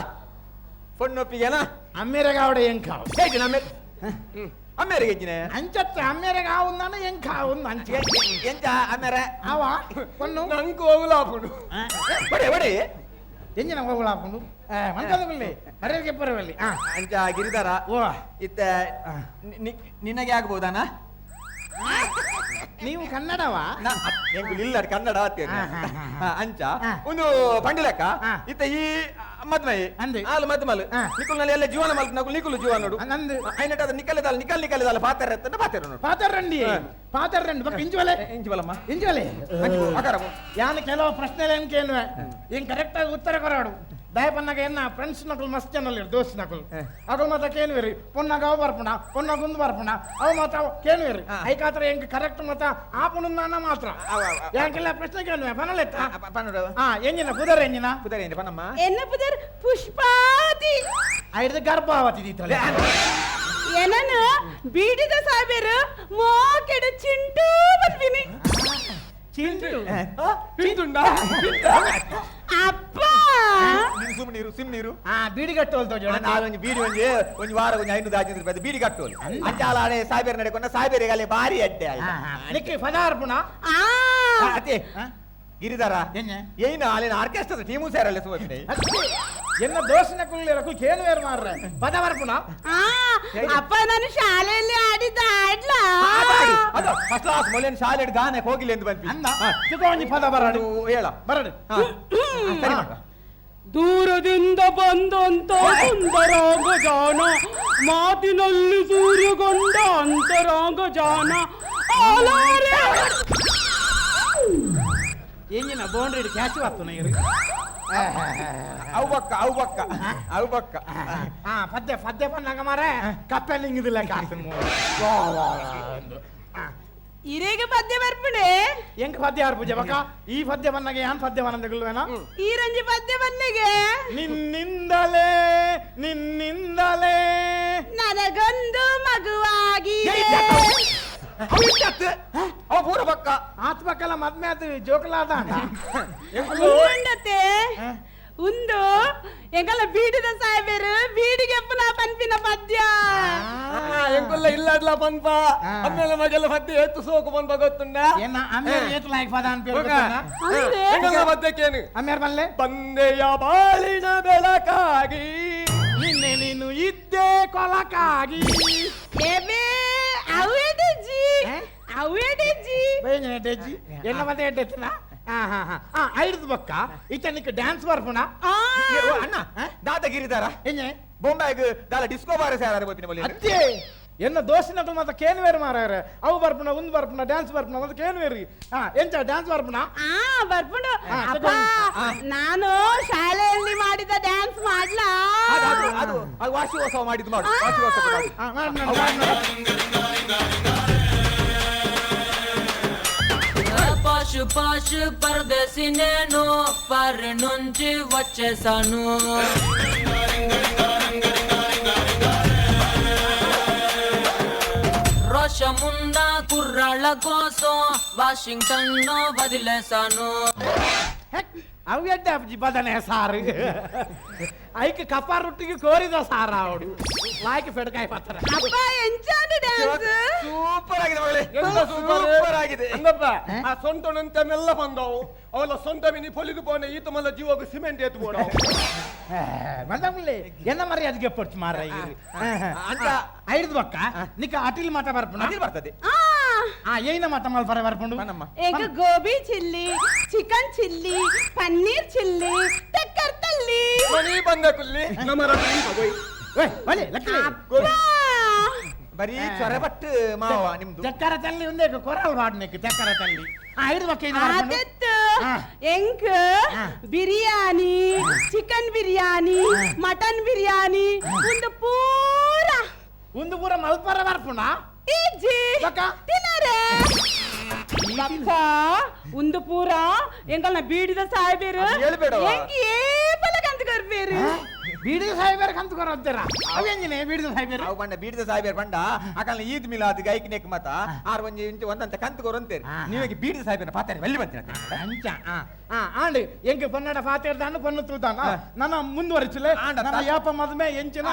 ಪೊಣ್ಣು ಒಪ್ಪಿಗೆನಾ? ಅಮ್ಮೇರೆಗಾವಡೆ ಎಂಕಾವು ಹೇಗೆ ನಮ್ಮ ಅಮ್ಮೇರಿಗೆ ಹೆಜ್ಜಿನೆ ಅಂಚತ್ತ ಅಮ್ಮೇರೆಗಾವುಂದಾನ ಎಂಕಾವುಂದು ಅಂಚ ಎಂಚ ಅಮ್ಮೇರೆ ಆವ ಪೊಣ್ಣು ನಂಗೆ ಹೋಗಲಾಪುಡು ಬಡೆ ಬಡೆ ಎಂಜಿನ ಹೋಗಲಾಪುಂಡು ಮಂಕದಲ್ಲಿ ಮರ್ಯಾದಕ್ಕೆ ಪರವಲ್ಲಿ. ಅಂಚ ಗಿರಿಧರ ಓ ಇತ್ತ ನಿನಗೆ ಆಗ್ಬೋದಾನ? ನೀವು ಕನ್ನಡವಾ? ಇಲ್ಲ ಕನ್ನಡ ಅಂಚ ಒಂದು ಪಂಡಿಲಕ್ಕ ಇತ್ತ ಈ ಮದ್ಮೈ ಆಲು ಮದ್ಮಲ್ ನಿಕುಲ್ ನಲ್ಲಿ ಎಲ್ಲ ಜೀವನ ಮಲ್ಪ್ ನಕುಲ್ ನಿಕುಲು ಜೀವನ ನೋಡು ನಂದು ಐನಟ ನಿಕಲೆದಾಲ ನಿಕಲ್ ನಿಕಲೆದಾಲ ಪಾತರ ಎತ್ತನ ಪಾತರ ನೋಡು ಪಾತರ ರಂಡಿ ಪಾತರ ರಂಡಿ ಬಕ್ಕ ಇಂಜುವಲೆ ಇಂಜುವಲಮ್ಮ ಇಂಜುವಲೆ ಯಾನು ಕೆಲವು ಪ್ರಶ್ನೆ ಏನ್ಕೇನುವೆ ಹಿಂಗ್ ಕರೆಕ್ಟ್ ಆಗಿ ಉತ್ತರ ಕೊರಾಡು ದಯಪನ್ನಾಗ ಎನ್ನ ಫ್ರೆಂಡ್ಸ್ ನಕಲು ಮಸ್ತ್ ಜನ ದೋಸ್ತ್ ನಕಲು ಅಗಲ್ ಮಾತ ಕೇನುವೇರಿ ಪೊನ್ನಾಗ ಅವ ಬರ್ಪಣ ಪೊನ್ನಾಗ ಉಂದು ಬರ್ಪಣ ಅವ ಮಾತ ಕೇನುವೇರಿ ಐಕಾತ್ರ ಹೆಂಗ್ ಕರೆಕ್ಟ್ ಮಾತ ಆಪುಣ ನಾನ ಮಾತ್ರ ಯಾಕೆಲ್ಲ ಪ್ರಶ್ನೆ ಕೇನುವೆ ಪನಲೆತ್ತ ಹಾ ಎಂಜಿನ ಪುದರ್ ಎಂಜಿನ ಪುದರ್ ಎಂಜಿನ ಪನಮ್ಮ ಎನ್ನ ಪುದರ್ ಪುಷ್ಪಾತಿ ಐದು ಗರ್ಭಾವತಿ ದೀತಲೆ ಏನನ ಬೀಡಿದ ಸಾಬೇರು ಮೋಕೆಡು ಚಿಂಟು ಬರ್ತೀನಿ ಚಿಂಟು ಪಿಂಟುಂಡ ಅಪ್ಪ ನೀನು ಸುಮ್ಮನೆ ನೀರು ಸಿಮ್ ನೀರು ಬೀಡಿ ಕಟ್ಟೋಲ್ ನಾನೊಂದು ಬೀಡಿ ಒಂಜಿ ಒಂಜಿ ವಾರ ಒಂಜಿ 500 500 ರೂಪಾಯಿ ಬೀಡಿ ಕಟ್ಟೋಲು ಅಂಚಾಲ ಸಾಬೇರ್ ನಡೆಕೊಂಡ ಸಾಬೇರಿಗೆ ಅಲ್ಲಿ ಭಾರಿ ಅಡ್ಡೆ ನಿಕ್ಕೆ ಪದಾರ್ಪಣ ಅದೇ ಗಿರಿಧರ ಏನ ಅಲ್ಲಿನ ಆರ್ಕೆಸ್ಟ್ರಾ ಟೀಮು ಸೇರಲ್ಲ ಸುವರ್ಣೆ ಎನ್ನ ದೋಷನ ಕುಳ್ಳಿ ರಕುಲ್ ಕೇನು ಬೇರೆ ಮಾರ್ರೆ ಪದ ಬರ್ಪುಣ ಅಪ್ಪ ನಾನು ಶಾಲೆಯಲ್ಲಿ ಆಡಿದ್ದ ಆಡ್ಲಾ ಅದು ಫಸ್ಟ್ ಕ್ಲಾಸ್ ಮೊದಲಿನ ಶಾಲೆ ಗಾನ ಹೋಗಿಲ್ಲ ಎಂದು ಬಂದ್ವಿ ಅಂದ ತಿಳ್ಕೊಂಡಿ ಪದ ಬರಡು ಹೇಳ ಬರಡು ಸರಿ ದೂರದಿಂದ ಬಂದಂತ ಸುಂದರಾಂಗ ಜಾನ ಮಾತಿನಲ್ಲಿ ಸೂರ್ಯಗೊಂಡ ಅಂತರಾಂಗ ಜಾನ ಆಲಾರೆ ಎಂಜಿನ ಬೌಂಡ್ರಿ ಕ್ಯಾಚ್ ಬರ್ತನ ಇರು ಅವು ಬಕ್ಕ ಅವು ಬಕ್ಕ ಅವು ಬಕ್ಕ ಹಾ ಪದ್ಯ ಪದ್ಯ ಪನ್ನಾಗ ಮಾರೆ ಕಪ್ಪೆಲಿಂಗಿದಿಲ್ಲ ಕಾಸು ಇರೇಗ ಪದ್ಯ ಬರ್ಪುಣೆ ಎಂಕ ಪದ್ಯ ಯಾರು ಪೂಜೆ ಬಕ್ಕ ಈ ಪದ್ಯ ಬನ್ನಾಗ ಯಾನ್ ಪದ್ಯ ಬನ್ನಂದಗುಲ್ವೇನ ಈ ರಂಜಿ ಪದ್ಯ ಬನ್ನಿಗೆ ನಿನ್ನಿಂದಲೇ ನಿನ್ನಿಂದಲೇ ನನಗೊಂದು ಮಗುವಾಗಿ ಅವ ಪೂರ ಬಕ್ಕ ಆತ್ ಬಕ್ಕಲ್ಲ ಮದ್ಮೆ ಆತು ಜೋಕಲಾದ ಉಂಡತೆ ಉಂದು ಎಂಗಲ್ಲ ಬೀಡಿದ ಸಾಹೇಬರು ಬೀಡಿಗೆ ಪುನಃ ಪನ್ಪಿನ ಪದ್ಯ ಎಂಕುಲ್ಲ ಇಲ್ಲಡ್ಲ ಪನ್ಪ ಆಮೇಲೆ ಮಗೆಲ್ಲ ಪದ್ಯ ಏತು ಸೋಕು ಪನ್ಪ ಗೊತ್ತುಂಡ ಏನ ಆಮೇಲೆ ಏತು ಲಾಯ್ಕ್ ಪದ ಅಂತ ಎಂಗಲ್ಲ ಪದ್ಯಕ್ಕೇನು ಆಮೇಲೆ ಬಲ್ಲೆ ಬಂದೆಯ ಬಾಳಿನ ಬೆಳಕಾಗಿ ನಿನ್ನೆ ನೀನು ಇದ್ದೇ ಕೊಲಕಾಗಿ ಅವೇಟಜ್ಜಿ ಅವೇಟಜ್ಜಿ ಬೇಜಿ ಎನ್ನ ಮತ್ತೆ ಎಡ್ಡೆತ್ತಿನ ಐದು ಬಕ್ಕ ಇತನಿಕ್ ಡ್ಯಾನ್ಸ್ ಬರ್ಪುಣ ಅಣ್ಣ ದಾದ ಗಿರಿದಾರ ಏನೇ ಬೊಂಬಾಯಿಗ್ ದಾಲ ಡಿಸ್ಕೋ ಬಾರ ಸೇರಾರ ಬೋಪಿನ ಬಲ್ಲಿ ಅತ್ತೆ ಎನ್ನ ದೋಷನ ಮಾತ ಕೇನ್ ಬೇರೆ ಮಾರಾರೆ ಅವು ಬರ್ಪುಣ ಉಂದು ಬರ್ಪುಣ ಡ್ಯಾನ್ಸ್ ಬರ್ಪುಣ ಮತ್ತೆ ಕೇನ್ ಬೇರೆ ಎಂಚ ಡ್ಯಾನ್ಸ್ ಬರ್ಪುಣ ಬರ್ಪುಣ ಅಪ್ಪ ನಾನು ಶಾಲೆಯಲ್ಲಿ ಮಾಡಿದ ಡ್ಯಾನ್ಸ್ ಮಾಡ್ಲಾ ಅದು ಅದು ವಾರ್ಷಿಕೋತ್ಸವ ಮಾಡಿದ್ದು ಮಾಡು ವಾರ್ಷಿಕೋತ್ಸವ ಮಾಡಿ పాషు పాషు పరదేశి నేను పర్ నుంచి వచ్చేసాను రోషమున్న కుర్రాళ్ళ కోసం వాషింగ్టన్ వదిలేసాను అవి అంటే బదనే సారు ఐకి కపారుట్టికి కోరిದ ಸಾರ ಅವಡು ಲಾಯ್ಕ್ ಫೆಡಕಾಯಿ ಪತ್ರ ಅಪ್ಪ ಎಂಚಾದ ಡ್ಯಾನ್ಸ್ ಸೂಪರ್ ಆಗಿದೆ ಮಗಳೇ ಸೂಪರ್ ಆಗಿದೆ ಅಂದಪ್ಪ ಆ ಸೊಂಟನಂತೆ ಮೆಲ್ಲ ಬಂದವು ಅವಳ ಸೊಂಟ ಮಿನಿ ಪೊಲಿದು ಪೋನೆ ಈತ ಮಲ್ಲ ಜೀವಕ್ಕೆ ಸಿಮೆಂಟ್ ಎತ್ತು ಬೋಡವು ಬಂದಮುಲ್ಲೆ ಎನ್ನ ಮರ್ಯಾದೆಗೆ ಪೊಡ್ಚು ಮಾರ ಅಂತ ಐದು ಬಕ್ಕ ನಿಕ್ಕ ಅಟಿಲ್ ಮಾತ ಬರ್ಪುಣ ಅಟಿಲ್ ಬರ್ತದೆ ಏನ ಮಾತ ಮಲ್ಪರೆ ಬರ್ಪುಂಡು egg gobi chilli chicken chilli paneer chilli ಟಕ್ಕರ್ ತಲ್ಲಿ ಮನಿ ಬಂದ ಕುಲ್ಲಿ ನಮ್ಮ ಬರೀ ಚೊರಬಟ್ಟು ಮಾವ ನಿಮ್ದು ಚಕ್ಕರ ತಲ್ಲಿ ಒಂದೇ ಕೊರಲ್ ವಾಡ್ನೆಕ್ ಚಕ್ಕರ ತಲ್ಲಿ ಐದು ಬಕ್ಕ ಆದತ್ತು ಎಂಕ್ biryani chicken biryani mutton biryani ಒಂದು ಪೂರ ಒಂದು ಪೂರ ಮಲ್ಪರ ಬರ್ಪುಣ ಇಜ್ಜಿ ತಿನ್ನರೆ ಬಕ್ಕ ಒಂದು ಪೂರ ಎಂಕಲ್ನ ಬೀಡಿದ ಸಾಹೇಬರು ಎಂಕ್ ಏಪಲ ಕಂತ ಕೊರ್ಪೇರು ಬೀಡಿದ ಸಾಹೇಬರು ಕಂತ ಕೊರಂತೀರ ಅವೆಂಜಿನೇ ಬೀಡಿದ ಸಾಹೇಬರು ಅವು ಬಂಡ ಬೀಡಿದ ಸಾಹೇಬರು ಬಂಡ ಅಕಲ್ನ ಈದ್ ಮಿಲಾದ್ ಗೈಕ್ ನೆಕ್ ಮತ ಆರ್ ಒಂಜಿ ಇಂಚು ಒಂದಂತ ಕಂತ ಕೊರಂತೀರಿ ನೀವಾಗಿ ಬೀಡಿದ ಸಾಹೇಬನ ಪಾತಾರೆ ಬಲ್ಲಿ ಬಂತೀರ ಅಂಚ ಆಂಡ್ ಎಂಕ್ ಪನ್ನಡ ಪಾತೇರ್ದಾನು ಪನ್ನು ತೂತಾನ ನನ್ನ ಮುಂದುವರಿಸಲೆ ನನ್ನ ಯಾಪ ಮದ್ಮೆ ಎಂಚಿನ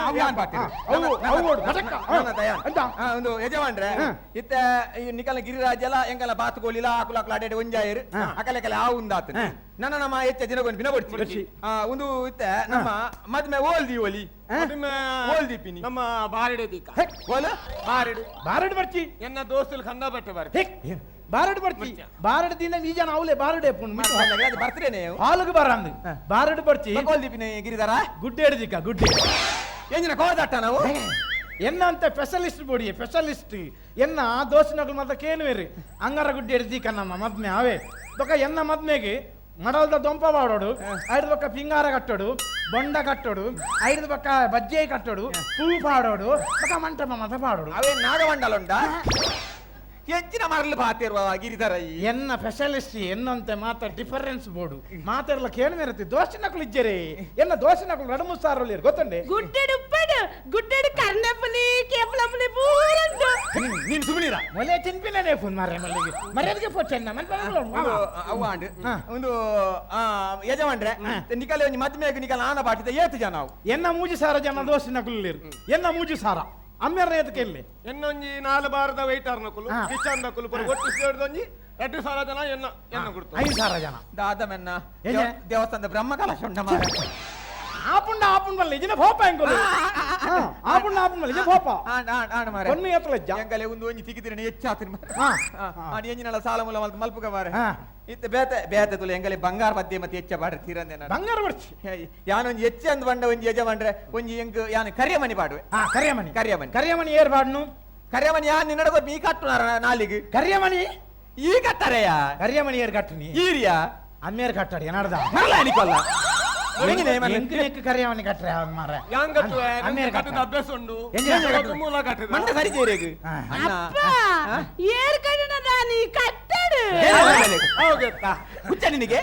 ಒಂದು ಯಜಮಾನ್ರೆ ಇತ್ತ ನಿಕಲ ಗಿರಿರಾಜ್ ಎಲ್ಲ ಎಂಕಲ ಬಾತುಕೋಳಿಲ ಆಕುಲ ಆಕುಲ ಅಡೆ ಒಂಜಾಯರು ಅಕಲೆ ಕಲೆ ಆ ಉಂದಾತ ನನ್ನ ನಮ್ಮ ಹೆಚ್ಚ ದಿನಗೊಂದು ದಿನ ಕೊಡ್ತೀವಿ ಒಂದು ಇತ್ತ ನಮ್ಮ ಮದ್ಮೆ ಓಲ್ದಿ ಒಲಿ ಓಲ್ದಿಪ್ಪಿನಿ ನಮ್ಮ ಬಾರಿಡೆ ದೀಕ ಓಲ ಬಾರಿಡು ಬಾರಡು ಬರ್ಚಿ ಎನ್ನ ದೋಸ್ತುలు ಕಂದ ಬಟ್ಟೆ ಬರ್ತಿ ಬಾರಡು ಬರ್ಚಿ ಬಾರಡು ದಿನ ಈ ಜನ ಅವಲೇ ಬಾರಡೆ ಬರ್ತೇನೆ ಹಾಲುಗು ಬರಂದು ಬಾರಡು ಬರ್ಚಿ ಓಲ್ದಿಪ್ಪಿನಿ ಗಿರಿಧರ ಗುಡ್ಡೇಡು ದಿಕ್ಕ ಗುಡ್ಡೆ ಎಂಜಿನ ಕೋದಟ್ಟ ನಾವು ಎನ್ನ ಅಂತ ಸ್ಪೆಷಲಿಸ್ಟ್ ಬೋಡಿ ಸ್ಪೆಷಲಿಸ್ಟ್ ಎನ್ನ ದೋಸಿನಗಳು ಮಾತ್ರ ಕೇನುವೇರಿ ಅಂಗಾರ ಗುಡ್ಡೆ ಹಿಡ್ದೀಕ ನಮ್ಮ ಮದ್ಮೆ ಅವೇ ಬೊಕ ಎನ್ನ ಮದ್ಮೆಗೆ ಮಡಲ್ದ ದೊಂಪ ಮಾಡೋಡು ಐದು ಪಕ್ಕ ಪಿಂಗಾರ ಕಟ್ಟೋಡು ಬೊಂಡ ಕಟ್ಟೋಡು ಐದು ಪಕ್ಕ ಬಜ್ಜೆ ಕಟ್ಟೋಡು ಪೂ ಪಾಡೋಡು ಬೊಕ ಮಂಟಪ ಮಾತ್ರ ಪಾಡೋಡು ಅವೇ ನಾಗಮಂಡಲ ಉಂಟಾ ಹೆಚ್ಚಿನ ಮರಲು ಪಾತಿರುವ ಗಿರಿಧರ ಎನ್ನ ಸ್ಪೆಷಲಿಸ್ಟ್ ಎನ್ನಂತೆ ಮಾತ್ರ ಡಿಫರೆನ್ಸ್ ಬೋರ್ಡು ಮಾತಾಡಲ ಕೇಳಿ ಮೇರತಿ ದೋಷ ನಕಲು ಇಜ್ಜರೆ ಎನ್ನ ದೋಷ ನಕಲು ನಡುಮು ಸಾರು ಗೊತ್ತಂಡೆ ಗುಡ್ಡೆಡುಪ್ಪಡು ಗುಡ್ಡೆಡ್ ಕರ್ನೆಪುಲಿ ಕೇಪಲಪುಲಿ ಪೂರಂಡು ನೀನು ಸುಮ್ಮನಿರ ಮೊಲೆ ತಿನ್ಪಿನೇ ಫೋನ್ ಮಾರ್ರೆ ಮಲ್ಲಿಗೆ ಮರ್ಯಾದಗೆ ಪೋಚೆನ್ನ ಒಂದು ಅವ್ವ ಆಂಡ್ ಒಂದು ಯಜಮಾನ್ರೆ ನಿಕಲೆ ಒಂಜಿ ಮದ್ಮೆಗ್ ನಿಕಲ ಆನ ಬಾಟಿದ ಏತು ಜನ ಅವು ಎನ್ನ ಮೂಜಿ ಸಾರ ಜನ ದೋಸ್ತಿನ ಕುಲ್ಲಿರು ಎನ್ನ ಮೂಜಿ ಸಾರ ಅಮ್ಮೆರ್ನ ಏತಕ್ಕೆ ಇಲ್ಲಿ ಎನ್ನೊಂಜಿ ನಾಲ್ ಬಾರದ ವೈಟರ್ ನಕುಲು ಕಿಚನ್ ನಕುಲು ಪೂರ ಒಟ್ಟು ಸೇರಿದೊಂಜಿ 2,000 ಜನ ಎನ್ನ ಎನ್ನ ಗುರ್ತು 5,000 ಜನ ದಾದ ಮೆನ್ನ ದೇವಸ್ಥಾನದ ಬ್ರಹ್ಮ ಕಲಶ ಉಂಟ ಮಾರ್ರೆ ಆಪುಂಡ ಆಪುಂಡ ಬಲ್ಲೆ ಇಜಿನ ಭೋಪ ಎಂಕೊಲು ಆಪುಂಡ ಆಪುಂಡ ಬಲ್ಲೆ ಇಜಿನ ಭೋಪ ಆಂಡ್ ಆಂಡ್ and ಮಾರ್ರೆ ಒನ್ನು ಏತಲಜ್ಜ ಎಂಕಲೆ ಒಂದು ಒಂಜಿ ತಿಕ್ಕಿದಿರಣ ಹೆಚ್ಚಾತಿನ ಆಂಡ್ ಎಂಜಿನಲ ಸಾಲ ಮೂಲ ಮಲ್ಪುಗ ಮಾರ್ರೆ ಇತ್ತೆ ಬೇತೆ ಬೇತೆ ತುಲೆ ಎಂಗಲೆ ಬಂಗಾರ ಪದ್ಯ ಮತ್ತೆ ಹೆಚ್ಚ ಬಾಡ್ರೆ ತೀರಂದೆ ನಾನು ಬಂಗಾರ ಬರ್ಚಿ ಯಾನೊಂಜಿ ಹೆಚ್ಚ ಅಂದ್ ಬಂಡ ಒಂಜಿ ಯಜಮಾನ್ರೆ ಒಂಜಿ ಎಂಕ್ ಯಾನು ಕರಿಯಮಣಿ ಪಾಡುವೆ ಕರಿಯಮಣಿ ಕರಿಯಮಣಿ ಕರಿಯಮಣಿ ಏರ್ ಪಾಡ್ನು ಕರಿಯಮಣಿ ಯಾನ್ ನಿನ್ನಡ ಮೀ ಕಟ್ಟುನಾರ ನಾಲಿಗೆ ಕರಿಯಮಣಿ ಈ ಕಟ್ಟರೆಯ ಕರಿಯಮಣಿ ಏರ್ ಕಟ್ಟುನಿ ಈರಿಯಾ ಅಮ್ಮೇರ್ ಕಟ್ಟಾಡಿ ಏನಾಡ್ದ ಮರಲ ನಿಕೊಲ್ಲ ಕರಿಯಮಣಿ ಕಟ್ಟರೆ ಅವನ್ ಮಾರ್ರೆ ಯಾನ್ ಕಟ್ಟುವೆ ಅಮ್ಮೇರ್ ಕಟ್ಟದ ಅಭ್ಯಾಸ ಉಂಡು ಮೂಲ ಕಟ್ಟದ ಮಂಡ ಸರಿ ಜೇರೆಗ್ ಅಪ್ಪ ಏರ್ ಕಡನ ದಾನಿ ಕಟ್ಟಡು ಹುಚ್ಚ ನಿನಗೆ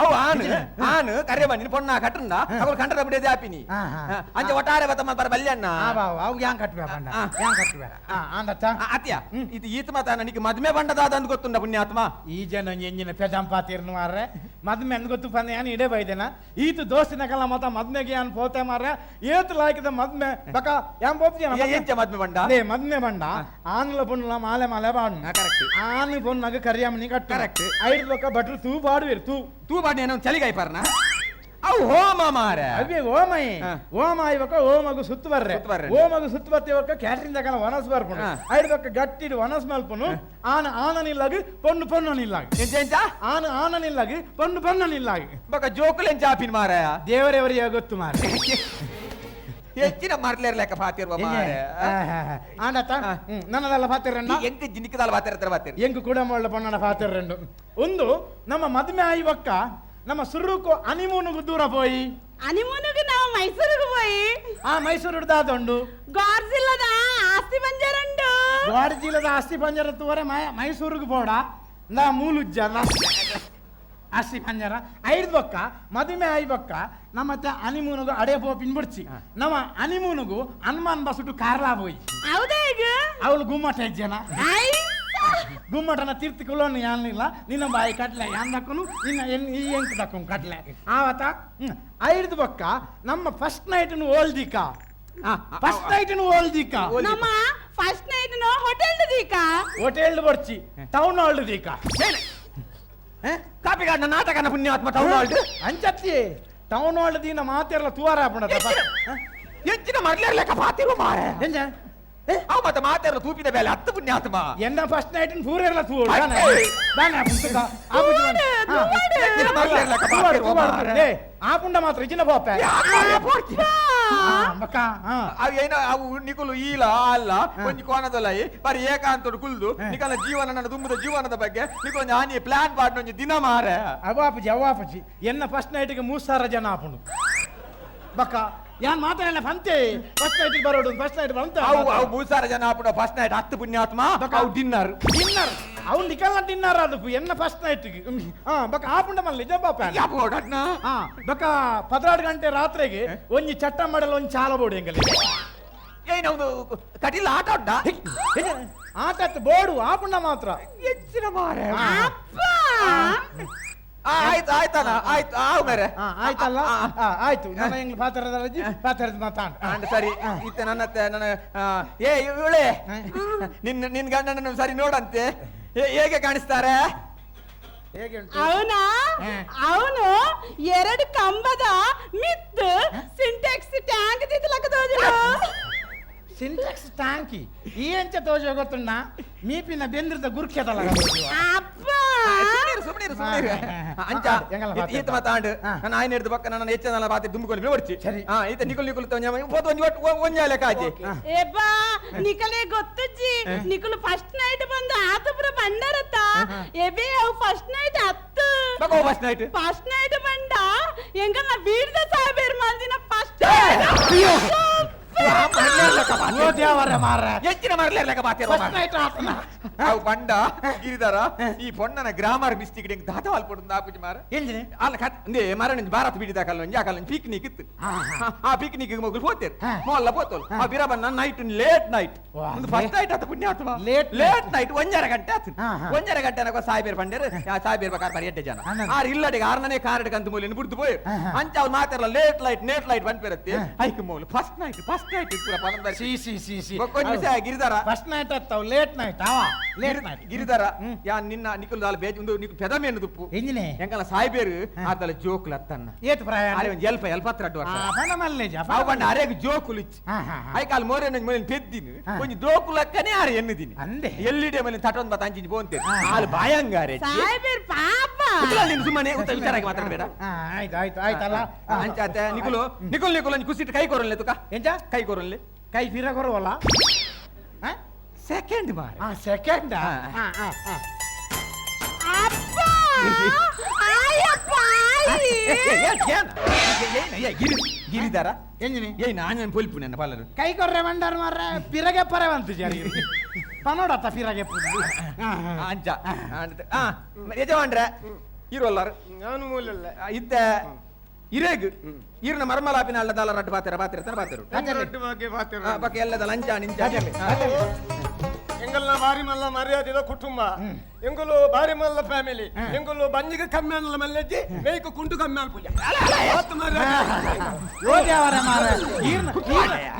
ಅವು ಆನು ಆನು ಕರಿಯಮಣಿ ಪೊಣ್ಣ ಕಟ್ಟುಂಡ ಅವಳು ಕಂಡದ ಬಿಡದೆ ಆಪಿನಿ ಅಂಚೆ ಒಟ್ಟಾರೆ ಬತ್ತಮ್ಮ ಬರ ಬಲ್ಯಣ್ಣ ಅವು ಯಾನ್ ಕಟ್ಟುವೆ ಬಂಡ ಯಾನ್ ಕಟ್ಟುವೆ ಆಂದತ್ತ ಅತ್ಯ ಇದು ಈತ ಮಾತ ನನಗೆ ಮದ್ಮೆ ಬಂಡದಾದ ಅಂದ್ ಗೊತ್ತುಂಡ ಪುಣ್ಯಾತ್ಮ ಈ ಜನ ಎಂಜಿನ ಪೆಜಂಪಾತಿರ್ನು ಮಾರ್ರೆ ಮದ್ಮೆ ಅಂದ್ ಗೊತ್ತು ಪಂದ ಯಾನ್ ಇಡೇ ಬೈದೇನ ಈತ ದೋಸ್ತಿನ ಕಲ್ಲ ಮತ ಮದ್ಮೆಗೆ ಯಾನ್ ಪೋತೆ ಮಾರ್ರೆ ಏತು ಲಾಯ್ಕದ ಮದ್ಮೆ ಬಕ ಯಾನ್ ಪೋತಿ ಎಂಚ ಮದ್ಮೆ ಬಂಡ ಅದೇ ಮದ್ಮೆ ಬಂಡ ಆನ್ಲ ಪೊಣ್ಣಲ ಮಾಲೆ ಮಾಲೆ ಬಾಡು ಕರೆಕ್ಟ್ ಆನು ಪೊಣ್ಣಗ ಕರಿಯಮ್ಮನಿ ಕಟ್ಟು ಕರೆಕ್ಟ್ ಐದು ಲೊಕ್ಕ ಭಟ್ರು ತೂ ಬಾಡುವಿರು ತೂ ತೂ ಬಾಡಿ ಏನೋ ಚಳಿಗಾಯಿ ಪರ್ನ ಅವು ಹೋಮ ಮಾರೆ ಅವೇ ಓಮೈ ಓಮ ಇವಕ ಓಮಗು ಸುತ್ತು ಬರ್ರೆ ಓಮಗು ಸುತ್ತು ಬರ್ತೀವಕ್ಕ ಕ್ಯಾಟ್ರಿಂಗ್ ತಕಲ ವನಸ್ ಬರ್ಪುಂಡು ಐದು ಗಟ್ಟಿಡು ವನಸ್ ಮಲ್ಪುನು ಆನ ಆನ ನಿಲ್ಲಾಗ ಪೊಣ್ಣು ಪೊಣ್ಣು ನಿಲ್ಲಾಗ ಎಂಚ ಆನ ಆನ ನಿಲ್ಲಾಗ ಪೊಣ್ಣು ಪೊಣ್ಣು ನಿಲ್ಲಾಗ ಬಕ ಜೋಕುಲು ಎಂಚ ಆಪಿನ ಮಾರಾಯ ದೇವರೆವರಿಗೆ ಗೊತ್ತು ಮಾರೆ ಹೆಚ್ಚಿನ ಮರ್ಲೇರ್ ಲೆಕ್ಕ ಪಾತಿರುವ ಮಾರೆ ಆಂಡತ್ತ ನನ್ನದಲ್ಲ ಪಾತಿರಣ್ಣ ಎಂಕ್ ಜಿನಿಕದಲ್ಲ ಪಾತಿರ್ತಾರೆ ಪಾತಿರ್ ಎಂಕ್ ಕೂಡ ಮೊಳ್ಳ ಪೊಣ್ಣನ ಪಾತಿರ್ರೆಂಡು ಒಂದು ನಮ್ಮ ಮದುವೆ ಆಯ್ವಕ್ಕ ನಮ್ಮ ಸುರುಕು ಅನಿಮೂನುಗು ದೂರ ಪೋಯಿ ಅನಿಮೂನುಗು ನಾವು ಮೈಸೂರಿಗೆ ಪೋಯಿ ಆ ಮೈಸೂರು ದಾದೊಂಡು ಗಾರ್ಜಿಲ್ಲದ ಆಸ್ತಿ ಪಂಜರಂಡು ಗಾರ್ಜಿಲ್ಲದ ಆಸ್ತಿ ಪಂಜರ ತೋರೆ ಮೈಸೂರಿಗೆ ಪೋಡ ನಾ ಮೂಲುಜ್ಜ ಆಸ್ತಿ ಪಂಜರ ಐದು ಬೊಕ್ಕ ಮದುವೆ ಆಯ್ಬಕ್ಕ ನಮ್ಮತ್ತೆ ಅನಿಮೂನುಗು ಅಡೆ ಪೋಪಿನ್ ಬಿಡ್ಚಿ ನಮ್ಮ ಅನಿಮೂನುಗು ಹನುಮಾನ್ ಬಸುಟು ಕಾರ್ಲಾ ಪೋಯಿ ಹೌದಾ ಈಗ ಅವಳು ಗುಮ್ಮಟ ಇಜ್ಜನ ಗುಮ್ಮಟನ ತೀರ್ಥಿಕೊಳ್ಳೋನು ಯಾನಿಲ್ಲ ನಿನ್ನ ಬಾಯಿ ಕಟ್ಲೆ ಯಾನ್ ದಕ್ಕನು ನಿನ್ನ ಈ ಎಂಕ್ ದಕ್ಕನು ಕಟ್ಲೆ ಆವತ್ತ ಐದು ಬೊಕ್ಕ ನಮ್ಮ ಫಸ್ಟ್ ನೈಟ್ನು ಓಲ್ದಿಕ ಫಸ್ಟ್ ನೈಟ್ನು ಓಲ್ದಿಕ ನಮ್ಮ ಫಸ್ಟ್ ನೈಟ್ನು ಹೋಟೆಲ್ ದೀಕ ಹೋಟೆಲ್ ಬರ್ಚಿ ಟೌನ್ ಹಾಲ್ ದೀಕ ಕಾಪಿಗಾಡಿನ ನಾಟಕನ ಪುಣ್ಯಾತ್ಮ ಟೌನ್ ಹಾಲ್ ಅಂಚತ್ತಿ ಟೌನ್ ಹಾಲ್ ದೀನ ಮಾತಿರಲ್ಲ ತುವಾರ ಹಾಪುಣದ ಹೆಚ್ಚಿನ ಮರ್ಲೇರ್ಲೆಕ್ಕ ಪಾತಿರುವ ಮಾರೆ ಎಂಜ ಅವು ಮತ್ತೆ ಮಾತಾಡಲ್ಲ ತೂಪಿದ ಮೇಲೆ ಹತ್ತು ಪುಣ್ಯಾತ್ಮ ಎನ್ನ ಫಸ್ಟ್ ನೈಟ್ ಪೂರೆಲ್ಲ ತೂಡು ಆಪುಂಡ ಮಾತ್ರ ಇಜಿನ ಪೋಪೆ ಏನೋ ಅವು ನಿಕುಲು ಈಲ ಅಲ್ಲ ಒಂಜಿ ಕೋನದಲ್ಲ ಬರಿ ಏಕಾಂತೋಡು ಕುಲ್ದು ನಿಕಲ ಜೀವನ ನನ್ನ ತುಂಬುದ ಜೀವನದ ಬಗ್ಗೆ ನಿಕೊಂಜಿ ಆನಿ ಪ್ಲಾನ್ ಪಾಡ್ ಒಂಜಿ ದಿನ ಮಾರೆ ಅವಾಪಜಿ ಅವಾಪಜಿ ಎನ್ನ ಫಸ್ಟ್ ನೈಟ್ಗೆ 3,000 ಜನ ಆಪುಂಡು ಬಕ್ಕ ಯಾನ್ ಮಾತಾಡಲ್ಲ ಪಂತೆ ಫಸ್ಟ್ ನೈಟ್ ಬರೋಡು ಫಸ್ಟ್ ನೈಟ್ ಬಂತ ಅವು ಅವು 3,000 ಜನ ಆಪುಂಡು ಫಸ್ಟ್ ನೈಟ್ ಹತ್ತು ಪುಣ್ಯಾತ್ಮ ಅವು ಡಿನ್ನರ್ ಡಿನ್ನರ್ ಅವ್ನು ನಿಕಲ್ನ ಡಿನ್ನರ್ ಅದು ಎನ್ನ ಫಸ್ಟ್ ನೈಟ್ ಹಾ ಬಕ್ಕ ಆಪುಂಡ ಮಲ್ಲ ನಿಜ ಬಾಪ ಹಾ ಬಕ್ಕ 14 ಗಂಟೆ ರಾತ್ರಿಗೆ ಒಂಜಿ ಚಟ್ಟ ಮಾಡಲ್ಲ ಒಂಜಿ ಚಾಲ ಬೋಡು ಎಂಗಲಿ ಏನೌದು ಕಟಿಲ್ ಆಟ ಉಂಟಾ ಆಟ ಬೋಡು ಆಪುಂಡ ಮಾತ್ರ ಹೆಚ್ಚಿನ ಮಾರೆ ಆಯ್ತು ಆಯ್ತಲ್ಲ ಆಯ್ತು ಆವು ಮೇರೆ ಆಯ್ತಲ್ಲ ಆಯ್ತು ನನ್ನ ಹೆಂಗ್ ಪಾತ್ರದ ಪಾತ್ರದ ಮಾತಾಡ ಸರಿ ಇತ್ತ ನನ್ನ ನನ್ನ ಏ ಇವಳೆ ನಿನ್ನ ನಿನ್ ಗಂಡನನ್ನು ಸರಿ ನೋಡಂತೆ ಹೇಗೆ ಕಾಣಿಸ್ತಾರೆ ಅವನ ಅವನು 2 ಕಂಬದ ಮಿತ್ತು ಸಿಂಟೆಕ್ಸ್ ಟ್ಯಾಂಕ್ ತಿತ್ತಲಕ್ಕ ತೋಜರು ಸಿಂಟೆಕ್ಸ್ ಟ್ಯಾಂಕಿ ಈ ಎಂಚ ತೋಜೋ ಗೊತ್ತುಂಡ ಮೀಪಿನ ಬೆಂದ್ರದ ಗುರ್ಕೆದಲ್ಲ ಅಪ್ಪ ಸುಮ್ಮನಿರು ಸುಮ್ಮನಿರು ಅಂಚ ಈತ ಮಾತಾಂಡು ನನ್ನ ಆಯ್ನ ಹಿಡಿದು ಪಕ್ಕ ನನ್ನ ಹೆಚ್ಚನ ಬಾತಿ ದುಂಬಿಕೊಂಡು ಬರ್ಚಿ ಸರಿ ಈತ ನಿಕುಲ್ ನಿಕುಲ್ ಒಂಜಾಲೆ ಕಾಜಿ ಏಬಾ ನಿಕಲೆ ಗೊತ್ತುಜ್ಜಿ ನಿಕುಲು ಫಸ್ಟ್ ನೈಟ್ ಬಂದು ಆತಪುರ ಬಂಡರತ್ತ ಎಬೆ ಅವು ಫಸ್ಟ್ ನೈಟ್ ಅತ್ತು first night first night ಬಂಡ ಎಂಗಲ್ಲ ಬೀಡ್ದ ಸಾಹೇಬ್ ಮಾಲ್ದಿನ ಫಸ್ಟ್ ದೇವರ ಮಾರ ಎಂಚಿನ ಮರಲೇರ್ಲಕ ಬಾತೇರ ಫಸ್ಟ್ ನೈಟ್ ಆತನ ಅವು ಪಂಡ ಗಿರಿದಾರ ಈ ಪೊಣ್ಣನ ಗ್ರಾಮರ್ ಮಿಸ್ಟೇಕ್ ಡೆಂಗ್ ದಾತ ವಾಲ್ಪೊಡು ಆಪುಜಿ ಮಾರ ಎಂಜಿನಿ ಅಲ್ಲ ಕತ್ ಇಂದೇ ಮರಣ ಭಾರತ ಬಿಡಿದ ಕಲ್ಲ ಒಂಜಿ ಆಕಲ್ಲ ಪಿಕ್ನಿಕ್ ಇತ್ತು. ಆ ಪಿಕ್ನಿಕ್ ಮೊಗಲು ಪೋತೇರು ಮೊಲ್ಲ ಪೋತೋಲು ಆ ಬಿರಬನ್ನ night late night ಒಂದು ಫಸ್ಟ್ ನೈಟ್ ಆತ ಪುಣ್ಯಾತ್ಮ late late night 1.5 ಗಂಟೆ ಆತು. 1.5 ಗಂಟೆ ಅನಕ ಸಾಯ್ಬೇರ್ ಪಂಡೇರು ಸಾಯ್ಬೇರ್ ಬಕಾರ ಬರಿ ಎಡ್ಡೆ ಜನ ಆರ್ ಇಲ್ಲಡಿಗೆ ಆರ್ನನೇ ಕಾರಡ್ ಕಂತು ಮೂಲಿನ ಬುಡ್ದು ಪೋಯ್ ಅಂಚ ಅವ್ರು ಮಾತಾಡಲ್ಲ late light ನೇಟ್ light ಬಂದ್ ಪೇರತ್ತೆ ಐಕ್ ಮೂಲು first night first night ಪೂರ ಪನಂದ C C C C ಬೊಕ್ಕೊಂಜಿ ವಿಷಯ ಗಿರಿದಾರ ಫಸ್ಟ್ ನೈಟ್ ಆತಾವ್ ಲೇಟ್ ನೈಟ್ ಆವಾ ಲೇಟ್ ನೈಟ್ ಗಿರಿದಾರ ಯಾ ನಿನ್ನ ನಿಕುಲ್ ದಾಲ ಬೇಜ್ ಒಂದು ನಿಕು ಪೆದಮೇನು ತುಪ್ಪು ಎಂಜಿನಿ ಎಂಕಲ ಸಾಯ್ಬೇರು ಆತಲ ಜೋಕುಲ್ ಅತ್ತನ್ನ ಏತ್ ಪ್ರಾಯ ಅರೆ ಒಂಜಿ ಎಲ್ಪ ಎಲ್ಪತ್ರ ಅಡ್ಡು ವರ್ಷ ಪಂಡ ಮಲ್ಲೇಜ ಅವು ಪಂಡ ಅರೆಗ್ ಜೋಕುಲು ಇಚ್ಚಿ ಐಕಾಲ್ ಮೋರೆ ಮೊಲಿನ ಪೆದ್ದಿನಿ ಒಂಜಿ ಜೋಕುಲಕ್ಕನೆ ಆರೆ ಎನ್ನುದಿನಿ ಅಂದೆ ಎಲ್ಲಿಡೆ ಮೊಲಿನ ತಟೊಂದು ಬತ್ತ ಅಂಚಿಂಚಿ ಬೋಂತೆ ಆಲ್ ಬಾಯಂಗಾರೆ ಸಾಯ್ಬೇರ್ ಪಾಪ ನೀನು ಸುಮ್ಮನೆ ಉತ್ತ ವಿಚಾರಕ್ಕೆ ಮಾತಾಡಬೇಡ. ಆಯ್ತು ಆಯ್ತು ಆಯ್ತಲ್ಲ ಅಂಚಾತೆ ನಿಕುಲು ನಿಕುಲ್ ನಿಕುಲು ಒಂಜಿ ಕುಸಿಟ್ಟು ಕೈ ಕೊರಲ್ಲೆ ತುಕ ಎಂಚ ಕೈ ಕೊರಲ್ಲೆ ಕೈ ಫಿರ ಕೊರವಲ್ಲ ಸೆಕೆಂಡ್ ಮಾರ ಸೆಕೆಂಡ್ ಅಪ್ಪ ಆಯಪ್ಪ ಆಯಿ ಗಿರಿದಾರ ಎಂಜಿನಿ ಏಯ್ ನಾನು ಪೊಲ್ಪು ನನ್ನ ಪಾಲರು ಕೈ ಕೊರ್ರೆ ಮಂಡಾರ ಮಾರ್ರೆ ಪಿರಗೆ ಪರವಂತು ಜರಿ ಪನೋಡತ್ತ ಪಿರಗೆ ಅಂಚ ಯಜಮಾನ್ರೆ ಇರೋಲ್ಲಾರು ನಾನು ಮೂಲಲ್ಲ ಇದ್ದ ಇರೇಗ್ ಇರ್ನ ಮರ್ಮಲಾಪಿನ ಅಲ್ಲ ದಾಲ ರಡ್ಡು ಬಾತೆರ ಬಾತೆರ ತನ ಬಾತೆರು ರಡ್ಡು ಬಗ್ಗೆ ಬಾತೆರು ಬಕ್ಕ ಎಲ್ಲದ ಲಂಚ ನಿಂಚ ಎಂಗಲ್ನ ಬಾರಿ ಮಲ್ಲ ಮರ್ಯಾದೆದ ಕುಟುಂಬ ಎಂಗುಲು ಬಾರಿ ಮಲ್ಲ ಫ್ಯಾಮಿಲಿ ಎಂಗುಲು ಬಂಜಿಗೆ ಕಮ್ಮಿ ಅನ್ನಲ್ಲ ಮಲ್ಲೆಜ್ಜಿ ಮೇಯ್ಕು ಕುಂಟು ಕಮ್ಮಿ ಅನ್ಪುಜ ಯೋಗ್ಯವರ ಮಾರ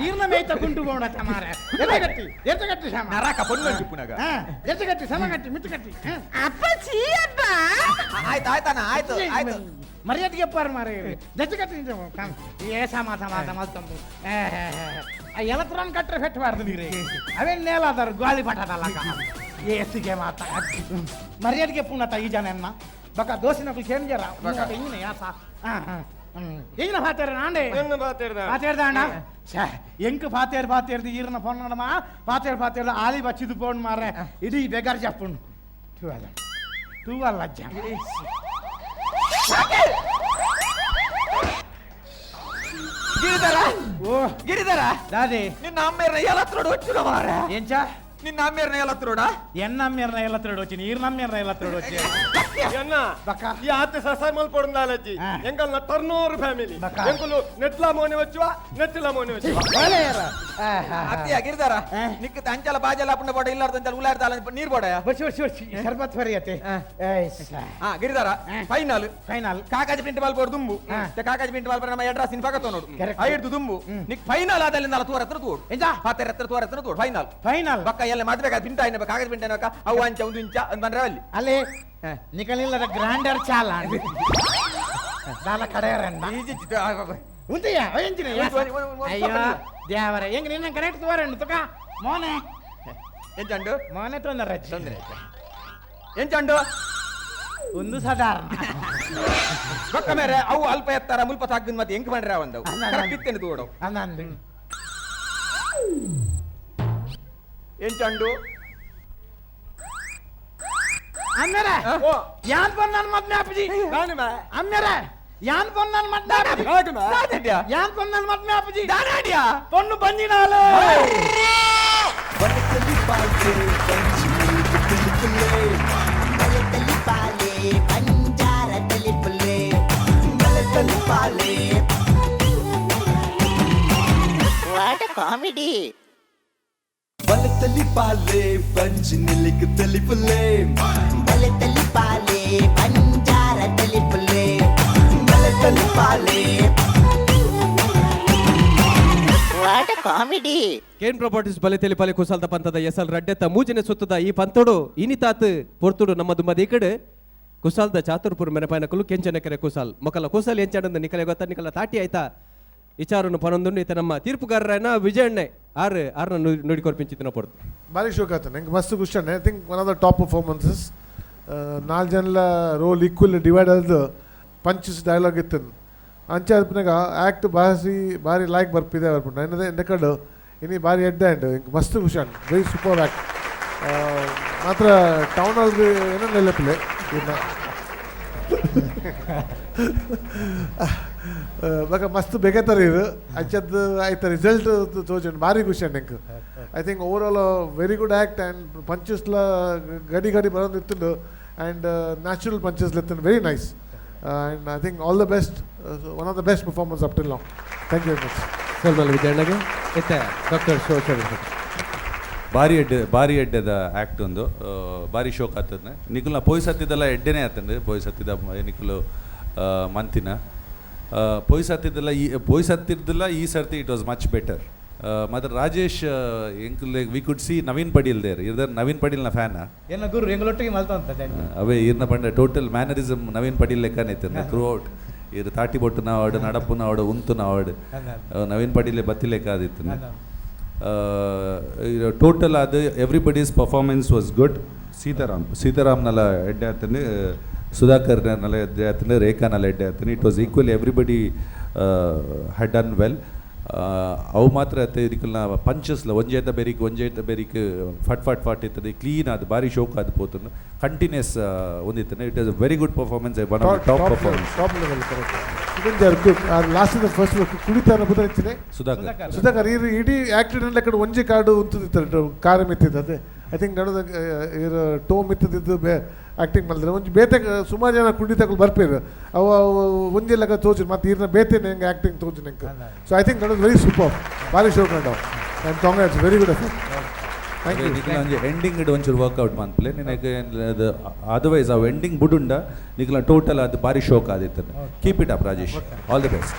ಈರ್ನ ಮೇಯ್ತ ಕುಂಟು ಬೋಣತ್ತ ಮಾರ ಎತ್ತಗಟ್ಟಿ ಎತ್ತಗಟ್ಟಿ ಸಮ ನರಕ ಪೊಣ್ಣು ಪುನಗ ಎತ್ತಗಟ್ಟಿ ಸಮಗಟ್ಟಿ ಮಿತ್ತುಗಟ್ಟಿ ಅಪ್ಪ ಚೀ ಅಪ್ಪ ಆಯ್ತು ಆಯ್ತಾನ ಆಯ್ತು ಆಯ್ತು ಮರ್ಯಾದೆಗೆ ಅಪ್ಪಾರು ಮಾರ ಜಚ್ಚಗಟ್ಟಿ ಏ ಸಮ ಸಮ ಸಮ ತಂಬು ಎಲತ್ರನ್ ಕಟ್ರೆ ಫೆಟ್ಟಬಾರ್ದು ನೀರೇ ಅವೇನು ನೇಲಾದಾರು ಗಾಳಿ ಪಟದಲ್ಲ ಏಸಿಗೆ ಮಾತ ಮರ್ಯಾದೆಗೆ ಪುಣತ ಈ ಜನ ಬಕ ದೋಸಿನ ಕೇನ್ ಜರ ಇಂಗಿನ ಯಾಸ ಈಗಿನ ಪಾತೇರ ನಾಂಡೆ ಪಾತೇರ್ದಾಣ ಎಂಕ್ ಪಾತೇರ್ ಪಾತೇರ್ದು ಈರ್ನ ಫೋನ್ ಪಾತೇರ್ ಪಾತೇರ್ದು ಆಲಿ ಬಚ್ಚಿದು ಫೋನ್ ಮಾರ್ರೆ ಇಡೀ ಬೆಗಾರ್ ಜಪ್ಪುಂಡು ತೂವಲ್ಲ ತೂವಲ್ಲ ಅಜ್ಜ ಗಿರಿಧರ ಓ ಗಿರಿಧರ ದಾದಿ ನಿನ್ನ ಅಮ್ಮೇರ್ನ ಎಲ್ಲತ್ರೋಡು వచ్చిన ಮಾರ ಎಂಚ ನಿನ್ನ ಅಮ್ಮೇರ್ನ ಎಲ್ಲತ್ರೋಡ ಎನ್ನ ಅಮ್ಮೇರ್ನ ಎಲ್ಲತ್ರೋಡು వచ్చిನ ಈರ್ನ ಅಮ್ಮೇರ್ನ ಎಲ್ಲತ್ರೋಡು వచ్చి ಎನ್ನ ಈ ಆತ ಸಸಾರ್ ಮಲ್ಪೊಡುಂದಾಲಜ್ಜಿ ಎಂಕಲ್ನ turn over family ಎಂಕುಲು ನೆಟ್ಲ ಮೋನೆ వచ్చುವ ನೆಟ್ಟಿಲ ಮೋನೆ వచ్చುವ ಅತ್ತಿಯ ಗಿರಿಧರ ನಿಕ್ಕ ಅಂಚಲ ಬಾಜಲ ಅಪ್ಪನ ಬೋಡ ಇಲ್ಲಾರ್ದ ಅಂಚಲ ಉಲಾರ್ದ ನೀರ್ ಬೋಡ ಬಸಿ ಬಸಿ ಬಸಿ ಶರ್ಬತ್ ಫರಿಯತೆ ಹಾ ಗಿರಿಧರ ಫೈನಲ್ ಫೈನಲ್ ಕಾಕಾಜಿ ಪ್ರಿಂಟ್ ಬಾಲ್ ದುಂಬು ಕಾಕಾಜಿ ಪ್ರಿಂಟ್ ಬಾಲ್ ನಮ್ಮ ಅಡ್ರೆಸ್ ಇನ್ ಪಕ್ಕ ನೋಡು ಐದು ದುಂಬು ನಿಕ್ ಫೈನಲ್ ಆದಲ್ಲಿ ನಾಲ್ ತೋರ ಹತ್ರ ತೋಡು ಪಾತೆರ ಹತ್ರ ತೋರ ಹತ್ರ ತೋಡು ಫೈನಲ್ ಫೈನಲ್ ಬಕ್ಕ ಎಲ್ಲ ಮದ್ವೆ ಪಿಂಟ అయిన ಕಾಗಜ ಪಿಂಟ అయినాక ಅವು ಅಂಚ ಒಂದು ಇಂಚ ಅಂತ ಬಂದ್ರೆ ಅಲ್ಲಿ ಅಲ್ಲಿ ನಿಕಲಿಲ್ಲದ ಗ್ರಾಂಡರ್ ಚಾಲ ದಾಲ ಕಡೆಯರನ್ನ ಉಂತಿಯ ಎಂಚಿನ ಅಯ್ಯೋ ದೇವರ ಹೆಂಗ್ ನಿನ್ನ ಕರೆಕ್ಟ್ ತೋರಂಡು ತುಕ ಮೋನೆ ಎಂಚಂಡು ಮೋನೆ ತೊಂದರೆ ತೊಂದರೆ ಎಂಚಂಡು ಒಂದು ಸಾಧಾರಣ ಬಕ್ಕ ಮೇರೆ ಅವು ಅಲ್ಪ ಎತ್ತರ ಮುಲ್ಪ ತಾಗ್ದು ಮತ್ತೆ ಎಂಕ್ ಬಂದ್ರೆ ಒಂದವು ಕರೆಕ್ಟ್ ಇತ್ತೇನೆ ತೋಡವು ಅಂದಂದು ಎಂಚಂಡು ಅಮ್ಮೇರೆ ಯಾನ್ ಪೊನ್ ನನ್ನ ಮದ್ನೆ ಅಪ್ಪಜಿ ಅಮ್ಮೇರೆ ಯಾನ್ ಪೊನ್ ನನ್ನ ಮದ್ನೆ ಅಪ್ಪಜಿ ಯಾನ್ ಪೊನ್ ನನ್ನ ಮದ್ನೆ ಅಪ್ಪಜಿ ಪೊಣ್ಣು ಬಂಜಿನಾಲು What a comedy! ಬಲತಲಿ పంచినిలికి తెలిపులే బలతలి పాలే పంజార తెలిపులే బలతలి పాలే What a comedy! Ken properties ಬಲೆ ಪಾಲೆ ಕುಸಾಲ್ದ ಪಂತದ ಎಸಲ್ ರಡ್ಡೆತ್ತ ಮೂಜನೆ ಸುತ್ತದ ಈ ಪಂತೋಡು ಇನಿತಾತ್ ಪೊರ್ತುಡು ನಮ್ಮ ದುಮ್ಮದ ಈ ಕಡೆ ಕುಸಾಲ್ದ ಚಾತುರ್ಪುರ ಮೆನಪಾಯನಕುಲು ಕೆಂಚನಕೆರೆ ಕುಸಾಲ್ ಮೊಕಲ ಕುಸಾಲ್ ಎಂಚಾಡಂದ ನಿಕಲೆ ಗೊತ್ತ ನಿಕಲ ತಾಟಿ ಆಯ್ತಾ ವಿಚಾರನ್ನು ಪನೊಂದುಂಡು ಈತ ನಮ್ಮ ತೀರ್ಪುಗಾರರನ್ನ ವಿಜಯಣ್ಣೆ ಆರು ಆರ್ನ ನುಡಿ ಕೊರ್ಪಿಂಚಿತ್ತಿನ ಪೊರ್ತು ಭಾರಿ ಶೋಕ್ ಆತನ ಎಂಕ್ ಮಸ್ತ್ ಖುಷಿ I think one of the top performances ನಾಲ್ಕು ಜನಲ roll equal divide ಆದ ಪಂಚಸ್ ಡೈಲಾಗ್ ಇತ್ತು ಅಂಚೆ ಅಲ್ಪನಾಗ ಆ್ಯಕ್ಟ್ ಬಾಸಿ ಭಾರಿ ಲೈಕ್ ಬರ್ಪಿದೆ ಬರ್ಪುಂಡು ಏನದೇ ಎಂದಕಡು ಇನಿ ಭಾರಿ ಎಡ್ಡೆ ಆ್ಯಂಡ್ ಎಂಕ್ ಮಸ್ತ್ ಖುಷಿ and very super act ಮಾತ್ರ ಟೌನ್ ಹಾಲ್ ಏನೋ ನೆಲೆಪಿಲೆ ಇನ್ನು ಬೊಕ ಮಸ್ತ್ ಬೇಗತರ್ ಇರು ಅಂಚದ್ ಐತ ರಿಸಲ್ಟ್ ತೋಜುಂಡು ಭಾರಿ ಖುಷಿ ಅಂಡ್ ಎಂಕ್. I think overall very good act and ಪಂಚಸ್ಲ ಗಡಿ ಗಡಿ ಬರೋದು ಆ್ಯಂಡ್ ನ್ಯಾಚುರಲ್ ಪಂಚಸ್ ಇತ್ತುಂಡು. Very nice and I think all the best, one of the best performance up till now. Thank you very much. ಸೊಲ್ಮಲ್ ವಿಜಯಣ್ಣಗೆ. ಇತ್ತೆ doctor Shivasharana. ಬಾರಿ ಎಡ್ಡೆ, ಬಾರಿ ಎಡ್ಡೆದ act ಒಂದು, ಬಾರಿ ಶೋಕ್ ಆತದ. ನಿಕುಲ್ನ ಪೋಯ್ ಸತ್ತಿದ್ದೆಲ್ಲ ಎಡ್ಡೆನೇ ಆತಂಡು. ಪೋಯ್ ಸತ್ತಿದ ನಿಕುಲು ಮಂತಿನ ಪೋಯ್ ಸತ್ತಿದ್ದೆಲ್ಲ, ಈ ಪೋಯ್ ಸತ್ತಿದ್ದಲ್ಲ ಈ ಸರ್ತಿ it was much better. ಮಾತ್ರ Rajesh ಎಂಕುಲ್ we could see Naveen Padil there. ಇರ್ದರ್ Naveen ಪಡೀಲ್ನ ಫ್ಯಾನಾ? ಎನ್ನ ಗುರು, ಎಂಗಳೊಟ್ಟಿಗೆ ಮಲ್ತ ಅಂತ. ಅವೇ ಈರ್ನ ಪಂಡ ಟೋಟಲ್ ಮ್ಯಾನರಿಸಮ್ ನವೀನ್ ಪಡೀಲ್ ಲೆಕ್ಕನೇ ಇತ್ತು ಥ್ರೂ ಔಟ್. ಇರ್ ತಾಟಿ ಬೊಟ್ಟು ನಾವಡು, ನಡಪು ನಾವಡು, ಉಂತು ನಾವಡು, ನವೀನ್ ಪಡೀಲೆ ಬತ್ತಿ ಲೆಕ್ಕ ಆದಿತ್ತು ಟೋಟಲ್. ಅದು everybody's performance was good. Sitaram, ಸೀತಾರಾಮ್ನಲ್ಲ ಎಡ್ಡೆ ಆತಂದು, ಸುಧಾಕರ್ ನಲ್ಲ ಎಡ್ಡೆ ಆತಂದು, ರೇಖಾನಲ್ಲ ಎಡ್ಡೆ ಆತಂದು. It was equally, everybody had done well. ಅವು ಮಾತ್ರ ಇದಕ್ಕೆಲ್ಲ ಪಂಚಸ್ಲ ಒಂಜೇತ ಬೆರಿಕ್ ಒಂಜೇತ ಬೆರಿಕ್ ಫಟ್ ಫಟ್ ಫಟ್ ಇರ್ತದೆ. ಕ್ಲೀನ್ ಅದು ಭಾರಿ ಶೋಕ್ ಅದು ಪೋತುಂಡು continuous ಒಂದಿತ್ತನೆ. It is a very good performance, one of top performance. Top level, correct. Last first ಕುಡಿತಾನ ಬುದರಿಚ್ಚಿನೆ. ಸುಧಾಕರ್. ಸುಧಾಕರ್ ಇರು ಇಡೀ ಆಕ್ಸಿಡೆಂಟ್ ಕಡೆ ಒಂಜಿ ಕಾರ್ಡು ಉಂತುದಿತ್ತಾರೆ, ಕಾರ್ ಮಿತ್ತಿದ್ದು. I think ನಡುದ ಇರ್ ಟೋ ಮಿತ್ತದಿದ್ದು ಬೇ ಆಕ್ಟಿಂಗ್ ಮಾಡಿದ್ರೆ ಒಂಜಿ ಬೇತೆ ಸುಮಾರು ಜನ ಕುಡಿತಗಳು ಬರ್ಪೇರು, ಅವು ಅವು ಒಂಜಿ ಲೆಕ್ಕ ತೋಚು ಮತ್ತು ಈರ್ನ ಬೇತೆ ಹೆಂಗೆ ಆಕ್ಟಿಂಗ್ ತೋಚು ನಂಗೆ. So I think that was very super. ಭಾರಿ ಶೋ ಕಂಡು and congrats, very good effort, thank you. Nikhil ಒಂಜಿ ಎಂಡಿಂಗ್ ಇಡ್ ಒಂಚೂರು ವರ್ಕೌಟ್ ಮನ್ಪಲೆ ನಿನಗೆ. ಅದರ್ವೈಸ್ ಅವು ಎಂಡಿಂಗ್ ಬುಡುಂಡ ನಿಖಿಲ ಟೋಟಲ್ ಅದು ಭಾರಿ ಶೋಕ್ ಆದಿತ್ತು. Keep it up, Rajesh, all the best.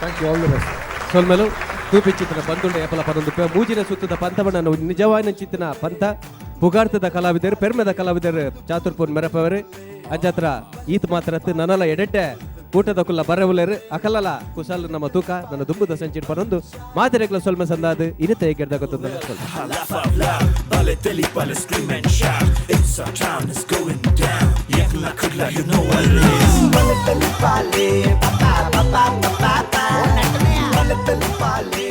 Thank you, all the best. ಸೊಲ್ಮೆಲು. ತೂಪಿಚಿತ್ತಿನ ಬಂದುಂಡ ಏಪಲ ಪನೊಂದು ಮೂಜಿನ ಸುತ್ತದ ಪಂಥವನ್ನ ನಿಜವಾಯಿನ ಚಿತ್ತಿನ ಪಂಥ ಪುಗಾರ್ತದ ಕಲಾವಿದರು, ಪೆರ್ಮೆದ ಕಲಾವಿದರು ಚಾತುರ್ಪುರ್ ಮೆರಪವರು. ಅಂಚಾತ್ರ ಈತ್ ಮಾತ್ರ ನನಲ ಎಡೆಡ್ಡೆ ಕೂಟದ ಕುಲ್ಲ ಬರವುಲೇರು ಅಕಲಲ ಕುಶಾಲ್ ನಮ್ಮ ತೂಕ ನನ್ನ ದುಂಬುದ ಸಂಚಿಡ್ ಪನೊಂದು ಮಾತೆರೆಗ್ಲ ಸೊಲ್ಮೆ ಸಂದಾದು ಇನಿತ ಏಕೆಡ್ದ ಗೊತ್ತೊಂದು. Laugh out loud, Bale Telipale, scream and shout. It's our town, it's going down. Yakla Kudla, you know what it is. Bale Telipale, pa pa pa pa pa pa. Bale Telipale.